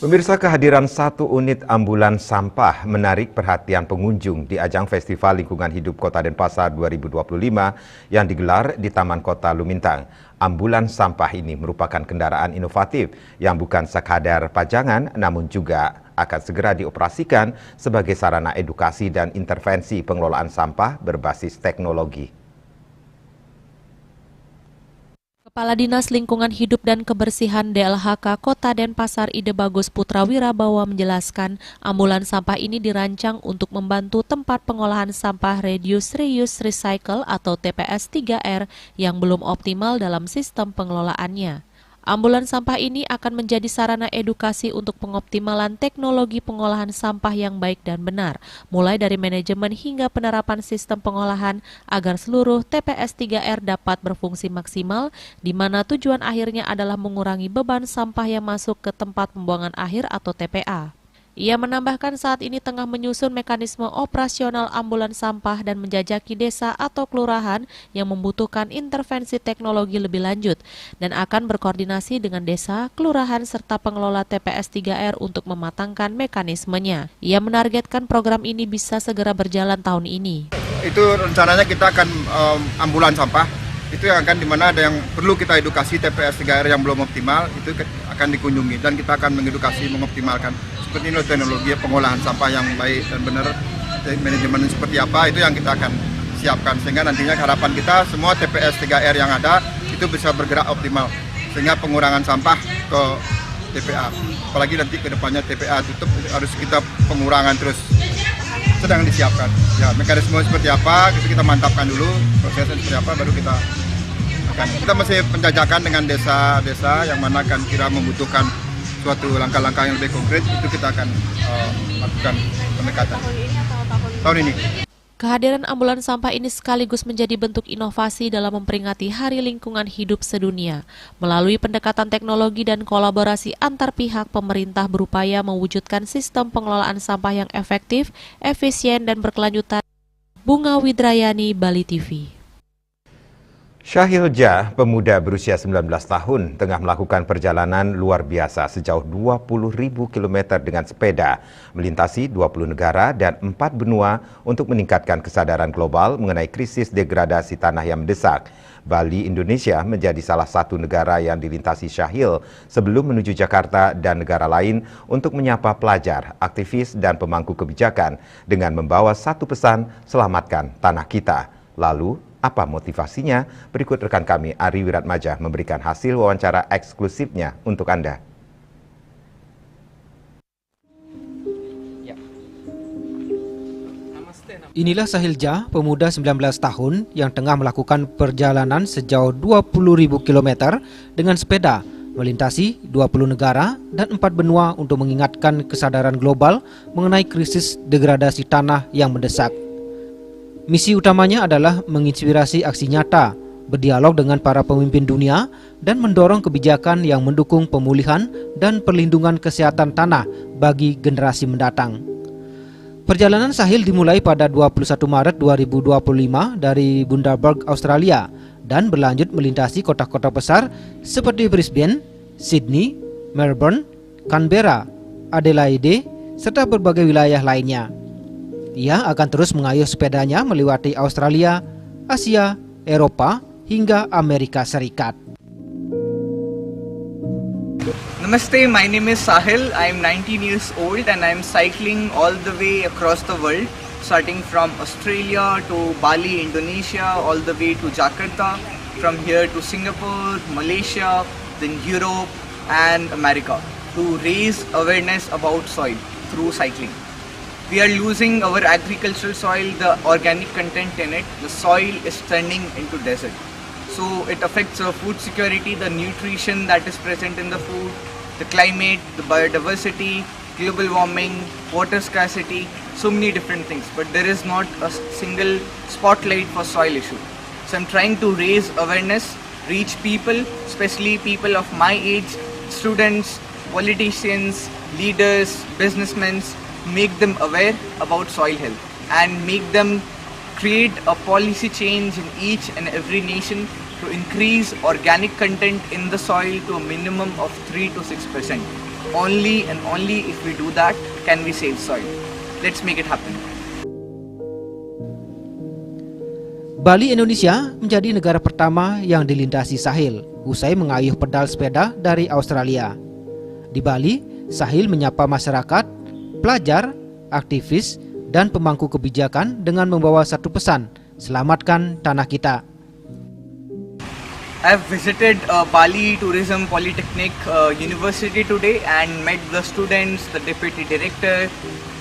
Pemirsa, kehadiran satu unit ambulans sampah menarik perhatian pengunjung di ajang Festival Lingkungan Hidup Kota Denpasar dua ribu dua puluh lima yang digelar di Taman Kota Lumintang. Ambulans sampah ini merupakan kendaraan inovatif yang bukan sekadar pajangan, namun juga akan segera dioperasikan sebagai sarana edukasi dan intervensi pengelolaan sampah berbasis teknologi. Kepala Dinas Lingkungan Hidup dan Kebersihan D L H K Kota Denpasar, Ide Bagus Putra Wirabawa, menjelaskan, ambulans sampah ini dirancang untuk membantu tempat pengolahan sampah reduce, reuse, recycle atau T P S tiga R yang belum optimal dalam sistem pengelolaannya. Ambulans sampah ini akan menjadi sarana edukasi untuk pengoptimalan teknologi pengolahan sampah yang baik dan benar, mulai dari manajemen hingga penerapan sistem pengolahan, agar seluruh T P S tiga R dapat berfungsi maksimal, di mana tujuan akhirnya adalah mengurangi beban sampah yang masuk ke tempat pembuangan akhir atau T P A. Ia menambahkan, saat ini tengah menyusun mekanisme operasional ambulans sampah dan menjajaki desa atau kelurahan yang membutuhkan intervensi teknologi lebih lanjut, dan akan berkoordinasi dengan desa, kelurahan, serta pengelola T P S tiga R untuk mematangkan mekanismenya. Ia menargetkan program ini bisa segera berjalan tahun ini. Itu rencananya kita akan, em, ambulans sampah. Itu yang akan, di mana ada yang perlu kita edukasi, T P S tiga R yang belum optimal, itu ke-, akan dikunjungi dan kita akan mengedukasi, mengoptimalkan. Seperti ini loh teknologi pengolahan sampah yang baik dan benar, te-, manajemen seperti apa, itu yang kita akan siapkan. Sehingga nantinya harapan kita semua T P S tiga R yang ada itu bisa bergerak optimal. Sehingga pengurangan sampah ke T P A. Apalagi nanti ke depannya T P A tutup, harus kita pengurangan terus. Sedang disiapkan. Ya, mekanisme seperti apa, itu kita mantapkan dulu, prosesnya seperti apa, baru kita akan. Kita masih penjajakan dengan desa-desa yang mana akan kira membutuhkan suatu langkah-langkah yang lebih konkret, itu kita akan, eh, lakukan pendekatan. Tahun ini. Kehadiran ambulans sampah ini sekaligus menjadi bentuk inovasi dalam memperingati Hari Lingkungan Hidup Sedunia. Melalui pendekatan teknologi dan kolaborasi antar pihak, pemerintah berupaya mewujudkan sistem pengelolaan sampah yang efektif, efisien, dan berkelanjutan. Bunga Widrayani, Bali T V. Syahil Jah, pemuda berusia sembilan belas tahun, tengah melakukan perjalanan luar biasa sejauh dua puluh ribu kilometer dengan sepeda, melintasi dua puluh negara dan empat benua untuk meningkatkan kesadaran global mengenai krisis degradasi tanah yang mendesak. Bali, Indonesia, menjadi salah satu negara yang dilintasi Syahil sebelum menuju Jakarta dan negara lain untuk menyapa pelajar, aktivis, dan pemangku kebijakan dengan membawa satu pesan, "Selamatkan tanah kita." Lalu, apa motivasinya? Berikut rekan kami Ari Wiratmaja memberikan hasil wawancara eksklusifnya untuk Anda. Inilah Sahil Jah, pemuda sembilan belas tahun yang tengah melakukan perjalanan sejauh dua puluh ribu kilometer dengan sepeda, melintasi dua puluh negara dan empat benua untuk mengingatkan kesadaran global mengenai krisis degradasi tanah yang mendesak. Misi utamanya adalah menginspirasi aksi nyata, berdialog dengan para pemimpin dunia, dan mendorong kebijakan yang mendukung pemulihan dan perlindungan kesehatan tanah bagi generasi mendatang. Perjalanan Sahil dimulai pada dua puluh satu Maret dua ribu dua puluh lima dari Bundaberg, Australia, dan berlanjut melintasi kota-kota besar seperti Brisbane, Sydney, Melbourne, Canberra, Adelaide, serta berbagai wilayah lainnya. Ia akan terus mengayuh sepedanya melewati Australia, Asia, Eropa, hingga Amerika Serikat. Namaste, my name is Sahil. I am nineteen years old and I am cycling all the way across the world, starting from Australia to Bali, Indonesia, all the way to Jakarta, from here to Singapore, Malaysia, then Europe and America, to raise awareness about soil through cycling. We are losing our agricultural soil, the organic content in it. The soil is turning into desert. So it affects our food security, the nutrition that is present in the food, the climate, the biodiversity, global warming, water scarcity, so many different things. But there is not a single spotlight for soil issue. So I'm trying to raise awareness, reach people, especially people of my age, students, politicians, leaders, businessmen, make them aware about soil health and make them create a policy change in each and every nation to increase organic content in the soil to a minimum of three to six percent. Only and only if we do that can we save soil. Let's make it happen. Bali, Indonesia menjadi negara pertama yang dilintasi Sahil usai mengayuh pedal sepeda dari Australia. Di Bali, Sahil menyapa masyarakat, pelajar, aktivis, dan pemangku kebijakan dengan membawa satu pesan, selamatkan tanah kita. I've visited uh, Bali Tourism Polytechnic uh, University today and met the students, the deputy director,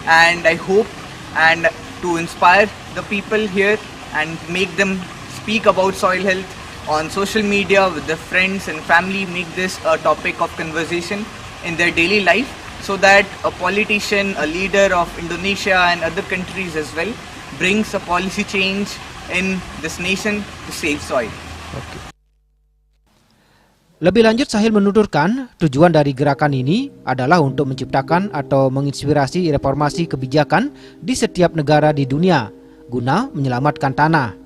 and I hope and to inspire the people here and make them speak about soil health on social media with their friends and family, make this a topic of conversation in their daily life, so that a politician, a leader of Indonesia and other countries as well, brings a policy change in this nation to save soil. Okay. Lebih lanjut, Sahil menuturkan, tujuan dari gerakan ini adalah untuk menciptakan atau menginspirasi reformasi kebijakan di setiap negara di dunia guna menyelamatkan tanah,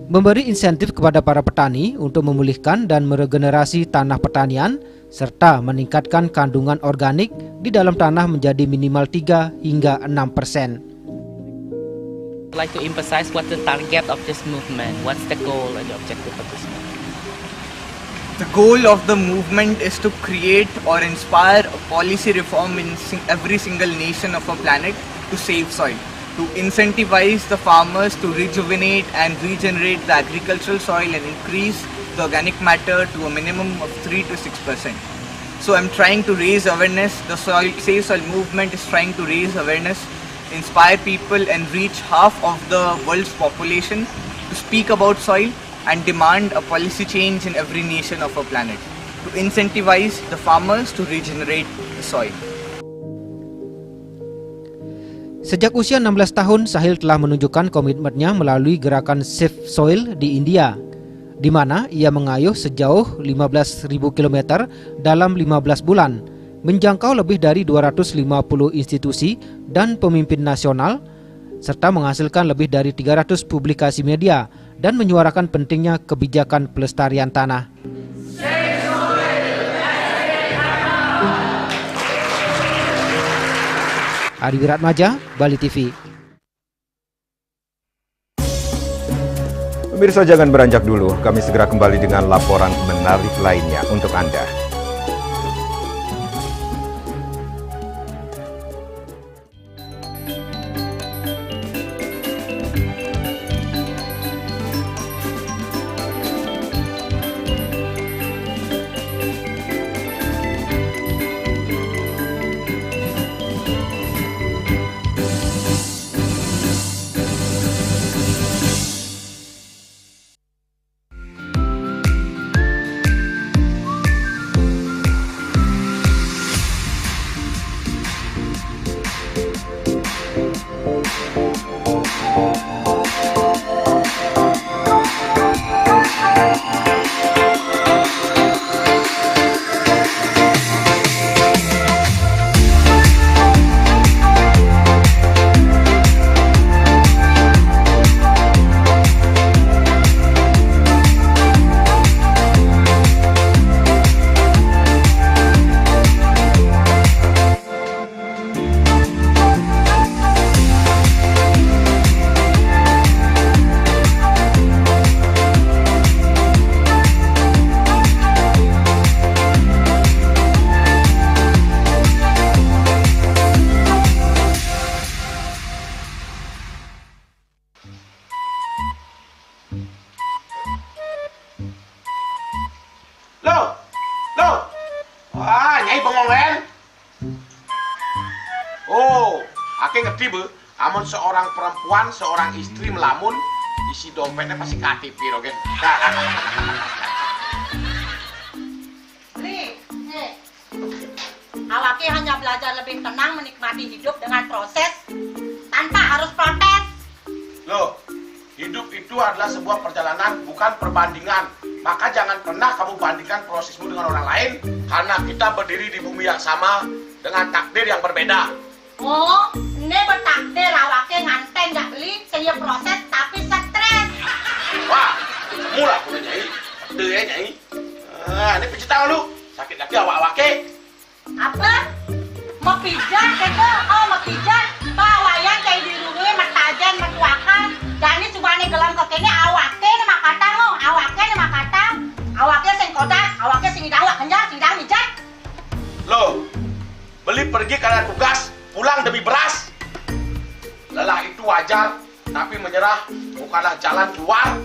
memberi insentif kepada para petani untuk memulihkan dan meregenerasi tanah pertanian, serta meningkatkan kandungan organik di dalam tanah menjadi minimal tiga hingga enam persen. I'd like to emphasize what's the target of this movement, what's the goal and the objective of this movement. The goal of the movement is to create or inspire a policy reform in every single nation of our planet to save soil, to incentivize the farmers to rejuvenate and regenerate the agricultural soil and increase the organic matter to a minimum of three to six percent. So I'm trying to raise awareness. The soil, Save Soil movement is trying to raise awareness, inspire people and reach half of the world's population to speak about soil and demand a policy change in every nation of our planet to incentivize the farmers to regenerate the soil. Sejak usia enam belas tahun, Sahil telah menunjukkan komitmennya melalui gerakan Save Soil di India, di mana ia mengayuh sejauh lima belas ribu kilometer dalam lima belas bulan, menjangkau lebih dari dua ratus lima puluh institusi dan pemimpin nasional, serta menghasilkan lebih dari tiga ratus publikasi media dan menyuarakan pentingnya kebijakan pelestarian tanah. Ari Wiratmaja, Bali T V. Pemirsa, jangan beranjak dulu, kami segera kembali dengan laporan menarik lainnya untuk Anda. Oh, aké ngerti, Bu. Amun seorang perempuan, seorang istri melamun, isi dompetnya pasti K T P, Rogen. Beli, eh, awaké hanya belajar lebih tenang menikmati hidup dengan proses tanpa harus protes. Loh, hidup itu adalah sebuah perjalanan, bukan perbandingan. Maka jangan pernah kamu bandingkan prosesmu dengan orang lain, karena kita berdiri di bumi yang sama dengan takdir yang berbeda. Oh, ini bertakdir awaké nganten jak Beli, sing ya proses tapi stres. Wah, mula aku nyai, pedih ya nyai. Ah, ini pijit tangan lu, sakit lagi awak-awaké. Apa? Mapijat kéto? Oh, mapijat. Bah, wayan cai dirurungi, matajen, matuakan. Jani subané gelem kéné, awaké né makatang, oh, awaké né makatang. Awaké sing kodak, awaké sing idang, wak kenjang, sing idang mijat. Loh, Beli pergi karena tugas, pulang demi beras. Lelah itu wajar, tapi menyerah bukanlah jalan keluar.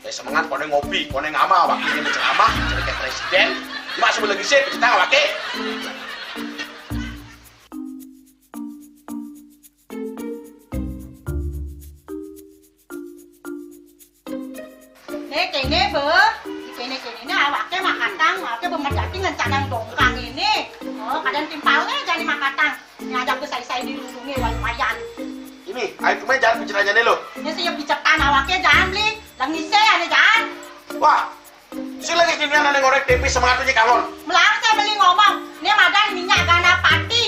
Eh, semangat, koné ngopi, koné ngamal, wakilnya menceramah, jadi kayak presiden. Cuma sebelum ngisi, kita nggak pakai. Né kéné, Bé. Kéné-kéné né awaké makatang, awaké bé medati ngencanang dongkang ini. Oh, kadén timpalné jani makatang. Né ajak bé sai-sai dirurungi wayan-wayan. Ini, ayo kemana jalan pencelanjane lo? Né sing ya picetan awaké jan Beli. Lengise ané jan. Wah, si lagi sini anak ngorek tempe sama atunya kangon. Melarang saya Beli ngomong. Né madan minyak ganapati.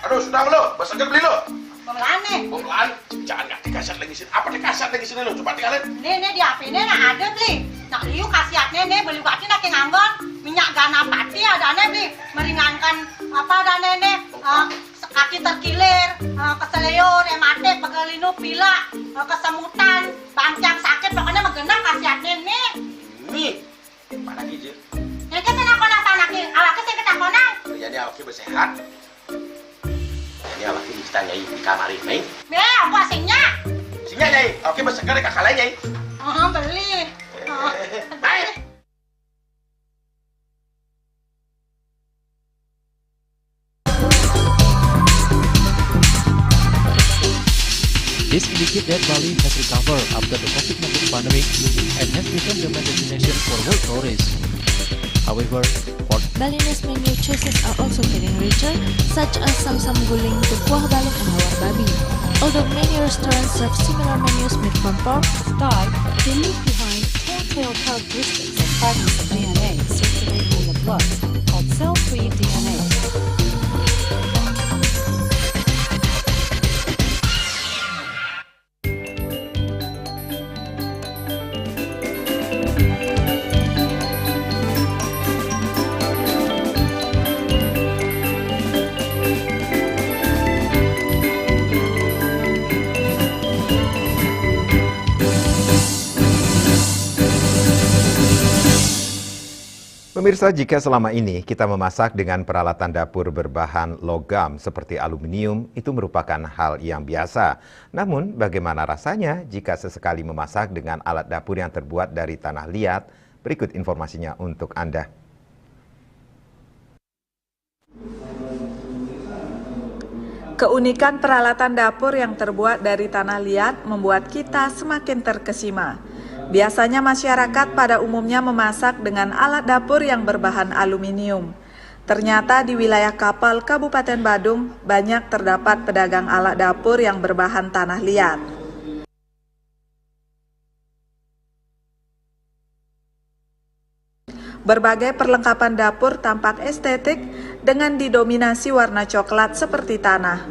Aduh, sudah lo, beseger Beli lo. Pemelané. Pemelaan, jangan ngerti kasar lagi sini. Apa nih kasar lagi sini lo? Coba tinggalin. Né, né di H P né nah ada Beli. Nak liu khasiatné né Beli, berarti nak nganggon minyak ganapati adané Beli. Meringankan apa adané né, eh, kaki terkilir, eh, keseleo, rematik, pegelinu, pilek, eh, kesemutan, bangkiang sakit, pokoknya menggenang khasiatné né. Nih, mana lagi, Jil? Nyai ké sing nakonan, awaké sing ketakonan. Jadi awaknya bersehat. Jadi awaknya kita nyai di kamar ini. Bé, apa sing nyak? Sini nyai, awaknya berseger kakak lain nyai. Oh, Beli. Oh. Baik. This indicates that Bali has recovered after the COVID nineteen pandemic and has become the main destination for world tourists. However, for Balinese menu choices are also getting richer, such as samsam guling, kuah balung, and lawar babi. Although many restaurants serve similar menus made from pork, Sky, they leave behind telltale characteristics of fragments of D N A circulating in the blood, called cell-free D N A. Pemirsa, jika selama ini kita memasak dengan peralatan dapur berbahan logam seperti aluminium, itu merupakan hal yang biasa. Namun, bagaimana rasanya jika sesekali memasak dengan alat dapur yang terbuat dari tanah liat? Berikut informasinya untuk Anda. Keunikan peralatan dapur yang terbuat dari tanah liat membuat kita semakin terkesima. Biasanya masyarakat pada umumnya memasak dengan alat dapur yang berbahan aluminium. Ternyata di wilayah Kapal, Kabupaten Badung, banyak terdapat pedagang alat dapur yang berbahan tanah liat. Berbagai perlengkapan dapur tampak estetik dengan didominasi warna coklat seperti tanah.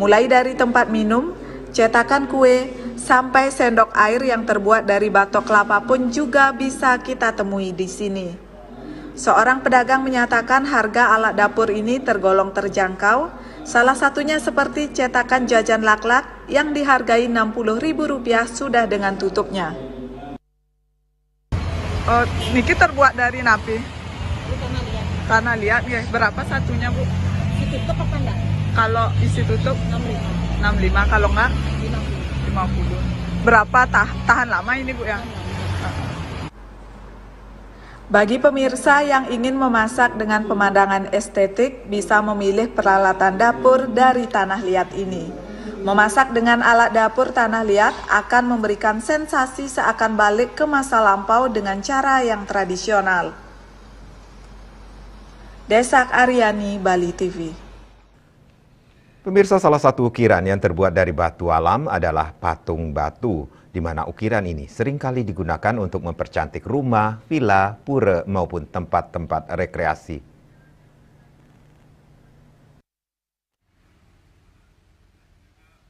Mulai dari tempat minum, cetakan kue, sampai sendok air yang terbuat dari batok kelapa pun juga bisa kita temui di sini. Seorang pedagang menyatakan harga alat dapur ini tergolong terjangkau, salah satunya seperti cetakan jajan laklak yang dihargai enam puluh ribu rupiah sudah dengan tutupnya. Oh, niki terbuat dari napi? Tanah liat. Tanah liat, nggih. Berapa satunya, Bu? Isi tutup apa enggak? Kalau isi tutup enam lima. Enam lima, kalau enggak? Lima puluh. Lima puluh. Berapa tah-, tahan lama ini, Bu, ya? Tahan lama. Bagi pemirsa yang ingin memasak dengan pemandangan estetik, bisa memilih peralatan dapur dari tanah liat ini. Memasak dengan alat dapur tanah liat akan memberikan sensasi seakan balik ke masa lampau dengan cara yang tradisional. Desak Aryani, Bali T V. Pemirsa, salah satu ukiran yang terbuat dari batu alam adalah patung batu, di mana ukiran ini seringkali digunakan untuk mempercantik rumah, villa, pura, maupun tempat-tempat rekreasi.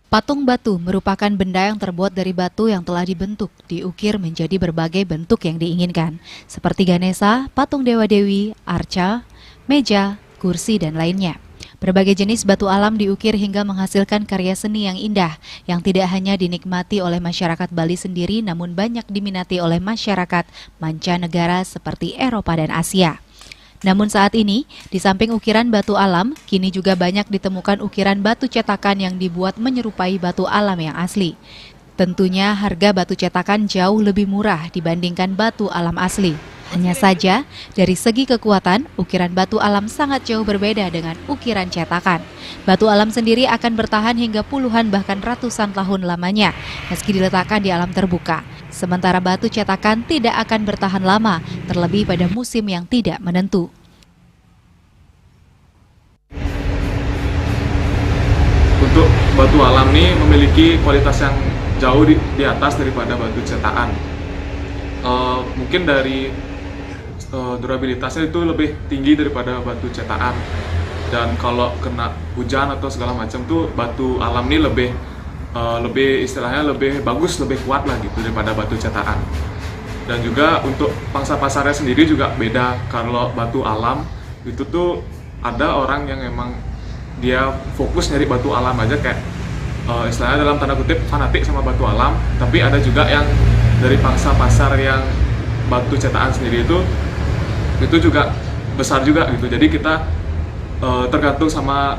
Patung batu merupakan benda yang terbuat dari batu yang telah dibentuk, diukir menjadi berbagai bentuk yang diinginkan, seperti Ganesha, patung dewa-dewi, arca, meja, kursi, dan lainnya. Berbagai jenis batu alam diukir hingga menghasilkan karya seni yang indah, yang tidak hanya dinikmati oleh masyarakat Bali sendiri, namun banyak diminati oleh masyarakat mancanegara seperti Eropa dan Asia. Namun saat ini, di samping ukiran batu alam, kini juga banyak ditemukan ukiran batu cetakan yang dibuat menyerupai batu alam yang asli. Tentunya harga batu cetakan jauh lebih murah dibandingkan batu alam asli. Hanya saja, dari segi kekuatan, ukiran batu alam sangat jauh berbeda dengan ukiran cetakan. Batu alam sendiri akan bertahan hingga puluhan bahkan ratusan tahun lamanya, meski diletakkan di alam terbuka. Sementara batu cetakan tidak akan bertahan lama, terlebih pada musim yang tidak menentu. Untuk batu alam ini memiliki kualitas yang jauh di, di atas daripada batu cetakan. Uh, mungkin dari uh, durabilitasnya itu lebih tinggi daripada batu cetakan. Dan kalau kena hujan atau segala macam tuh, batu alam ini lebih uh, lebih istilahnya lebih bagus, lebih kuat lah gitu daripada batu cetakan. Dan juga untuk pangsa pasarnya sendiri juga beda. Kalau batu alam itu tuh ada orang yang emang dia fokus nyari batu alam aja, kayak uh, istilahnya dalam tanda kutip fanatik sama batu alam, tapi ada juga yang dari pangsa pasar yang batu cetakan sendiri itu itu juga besar juga gitu. Jadi kita uh, tergantung sama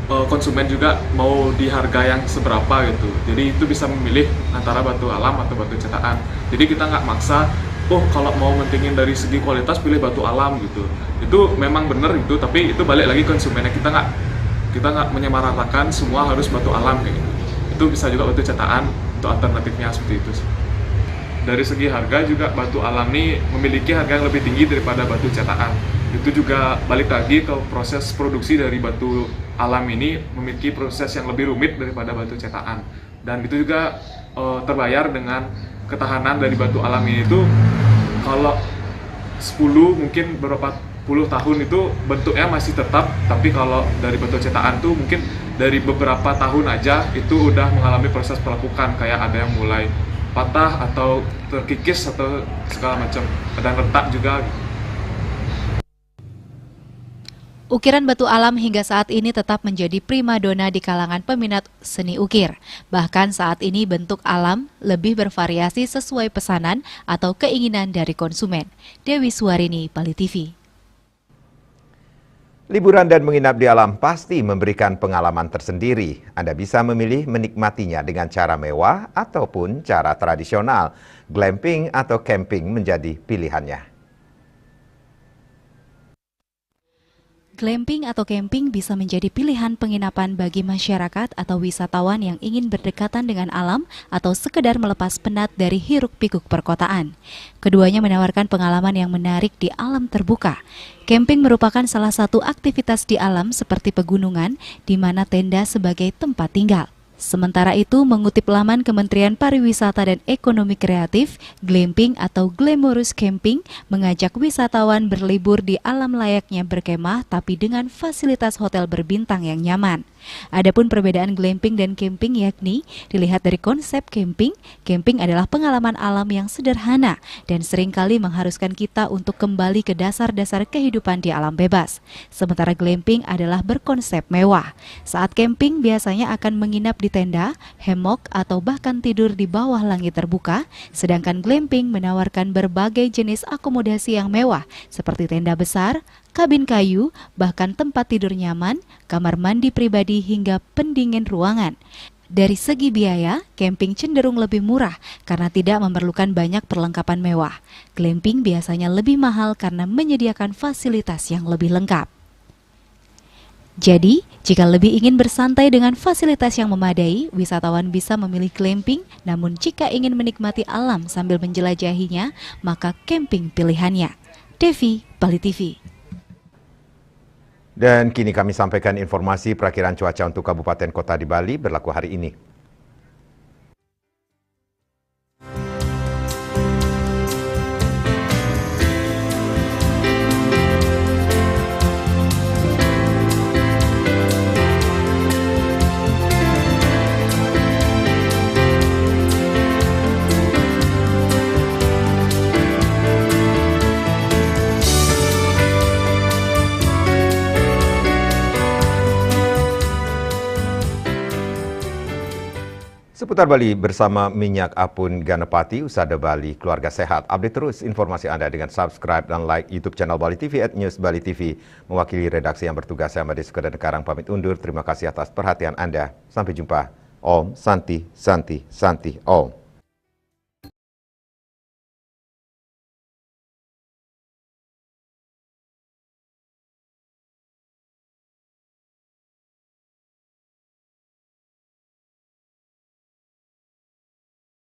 uh, konsumen juga mau di harga yang seberapa gitu. Jadi itu bisa memilih antara batu alam atau batu cetakan. Jadi kita nggak maksa, oh kalau mau mentingin dari segi kualitas pilih batu alam gitu. Itu memang benar gitu, tapi itu balik lagi konsumennya. Kita nggak kita nggak menyamaratakan semua harus batu alam kayak gitu. Itu bisa juga batu cetakan untuk alternatifnya seperti itu. Dari segi harga juga batu alam ini memiliki harga yang lebih tinggi daripada batu cetakan. Itu juga balik lagi ke proses produksi dari batu alam ini memiliki proses yang lebih rumit daripada batu cetakan. Dan itu juga uh, terbayar dengan ketahanan dari batu alam ini itu kalau sepuluh mungkin berapa puluh tahun itu bentuknya masih tetap, tapi kalau dari batu cetakan tuh mungkin dari beberapa tahun aja itu udah mengalami proses pelepukan, kayak ada yang mulai patah atau terkikis atau segala macam, dan retak juga. Ukiran batu alam hingga saat ini tetap menjadi primadona di kalangan peminat seni ukir. Bahkan saat ini bentuk alam lebih bervariasi sesuai pesanan atau keinginan dari konsumen. Dewi Suarini, Bali T V. Liburan dan menginap di alam pasti memberikan pengalaman tersendiri. Anda bisa memilih menikmatinya dengan cara mewah ataupun cara tradisional. Glamping atau camping menjadi pilihannya. Glamping atau camping bisa menjadi pilihan penginapan bagi masyarakat atau wisatawan yang ingin berdekatan dengan alam atau sekedar melepas penat dari hiruk-pikuk perkotaan. Keduanya menawarkan pengalaman yang menarik di alam terbuka. Camping merupakan salah satu aktivitas di alam seperti pegunungan, di mana tenda sebagai tempat tinggal. Sementara itu, mengutip laman Kementerian Pariwisata dan Ekonomi Kreatif, glamping atau glamorous camping mengajak wisatawan berlibur di alam layaknya berkemah tapi dengan fasilitas hotel berbintang yang nyaman. Adapun perbedaan glamping dan camping yakni dilihat dari konsep camping, camping adalah pengalaman alam yang sederhana dan seringkali mengharuskan kita untuk kembali ke dasar-dasar kehidupan di alam bebas. Sementara glamping adalah berkonsep mewah. Saat camping biasanya akan menginap di tenda, hemok, atau bahkan tidur di bawah langit terbuka, sedangkan glamping menawarkan berbagai jenis akomodasi yang mewah seperti tenda besar, kabin kayu, bahkan tempat tidur nyaman, kamar mandi pribadi hingga pendingin ruangan. Dari segi biaya, camping cenderung lebih murah karena tidak memerlukan banyak perlengkapan mewah. Glamping biasanya lebih mahal karena menyediakan fasilitas yang lebih lengkap. Jadi, jika lebih ingin bersantai dengan fasilitas yang memadai, wisatawan bisa memilih glamping. Namun, jika ingin menikmati alam sambil menjelajahinya, maka camping pilihannya. Devi, Bali T V. Dan kini kami sampaikan informasi perakiraan cuaca untuk kabupaten kota di Bali berlaku hari ini. Seputar Bali bersama Minyak Apun Ganapati, Usada Bali, keluarga sehat. Update terus informasi Anda dengan subscribe dan like YouTube channel Bali T V at News Bali T V. Mewakili redaksi yang bertugas, saya Made Sukadan Karang pamit undur. Terima kasih atas perhatian Anda. Sampai jumpa. Om Santi, Santi, Santi, Om.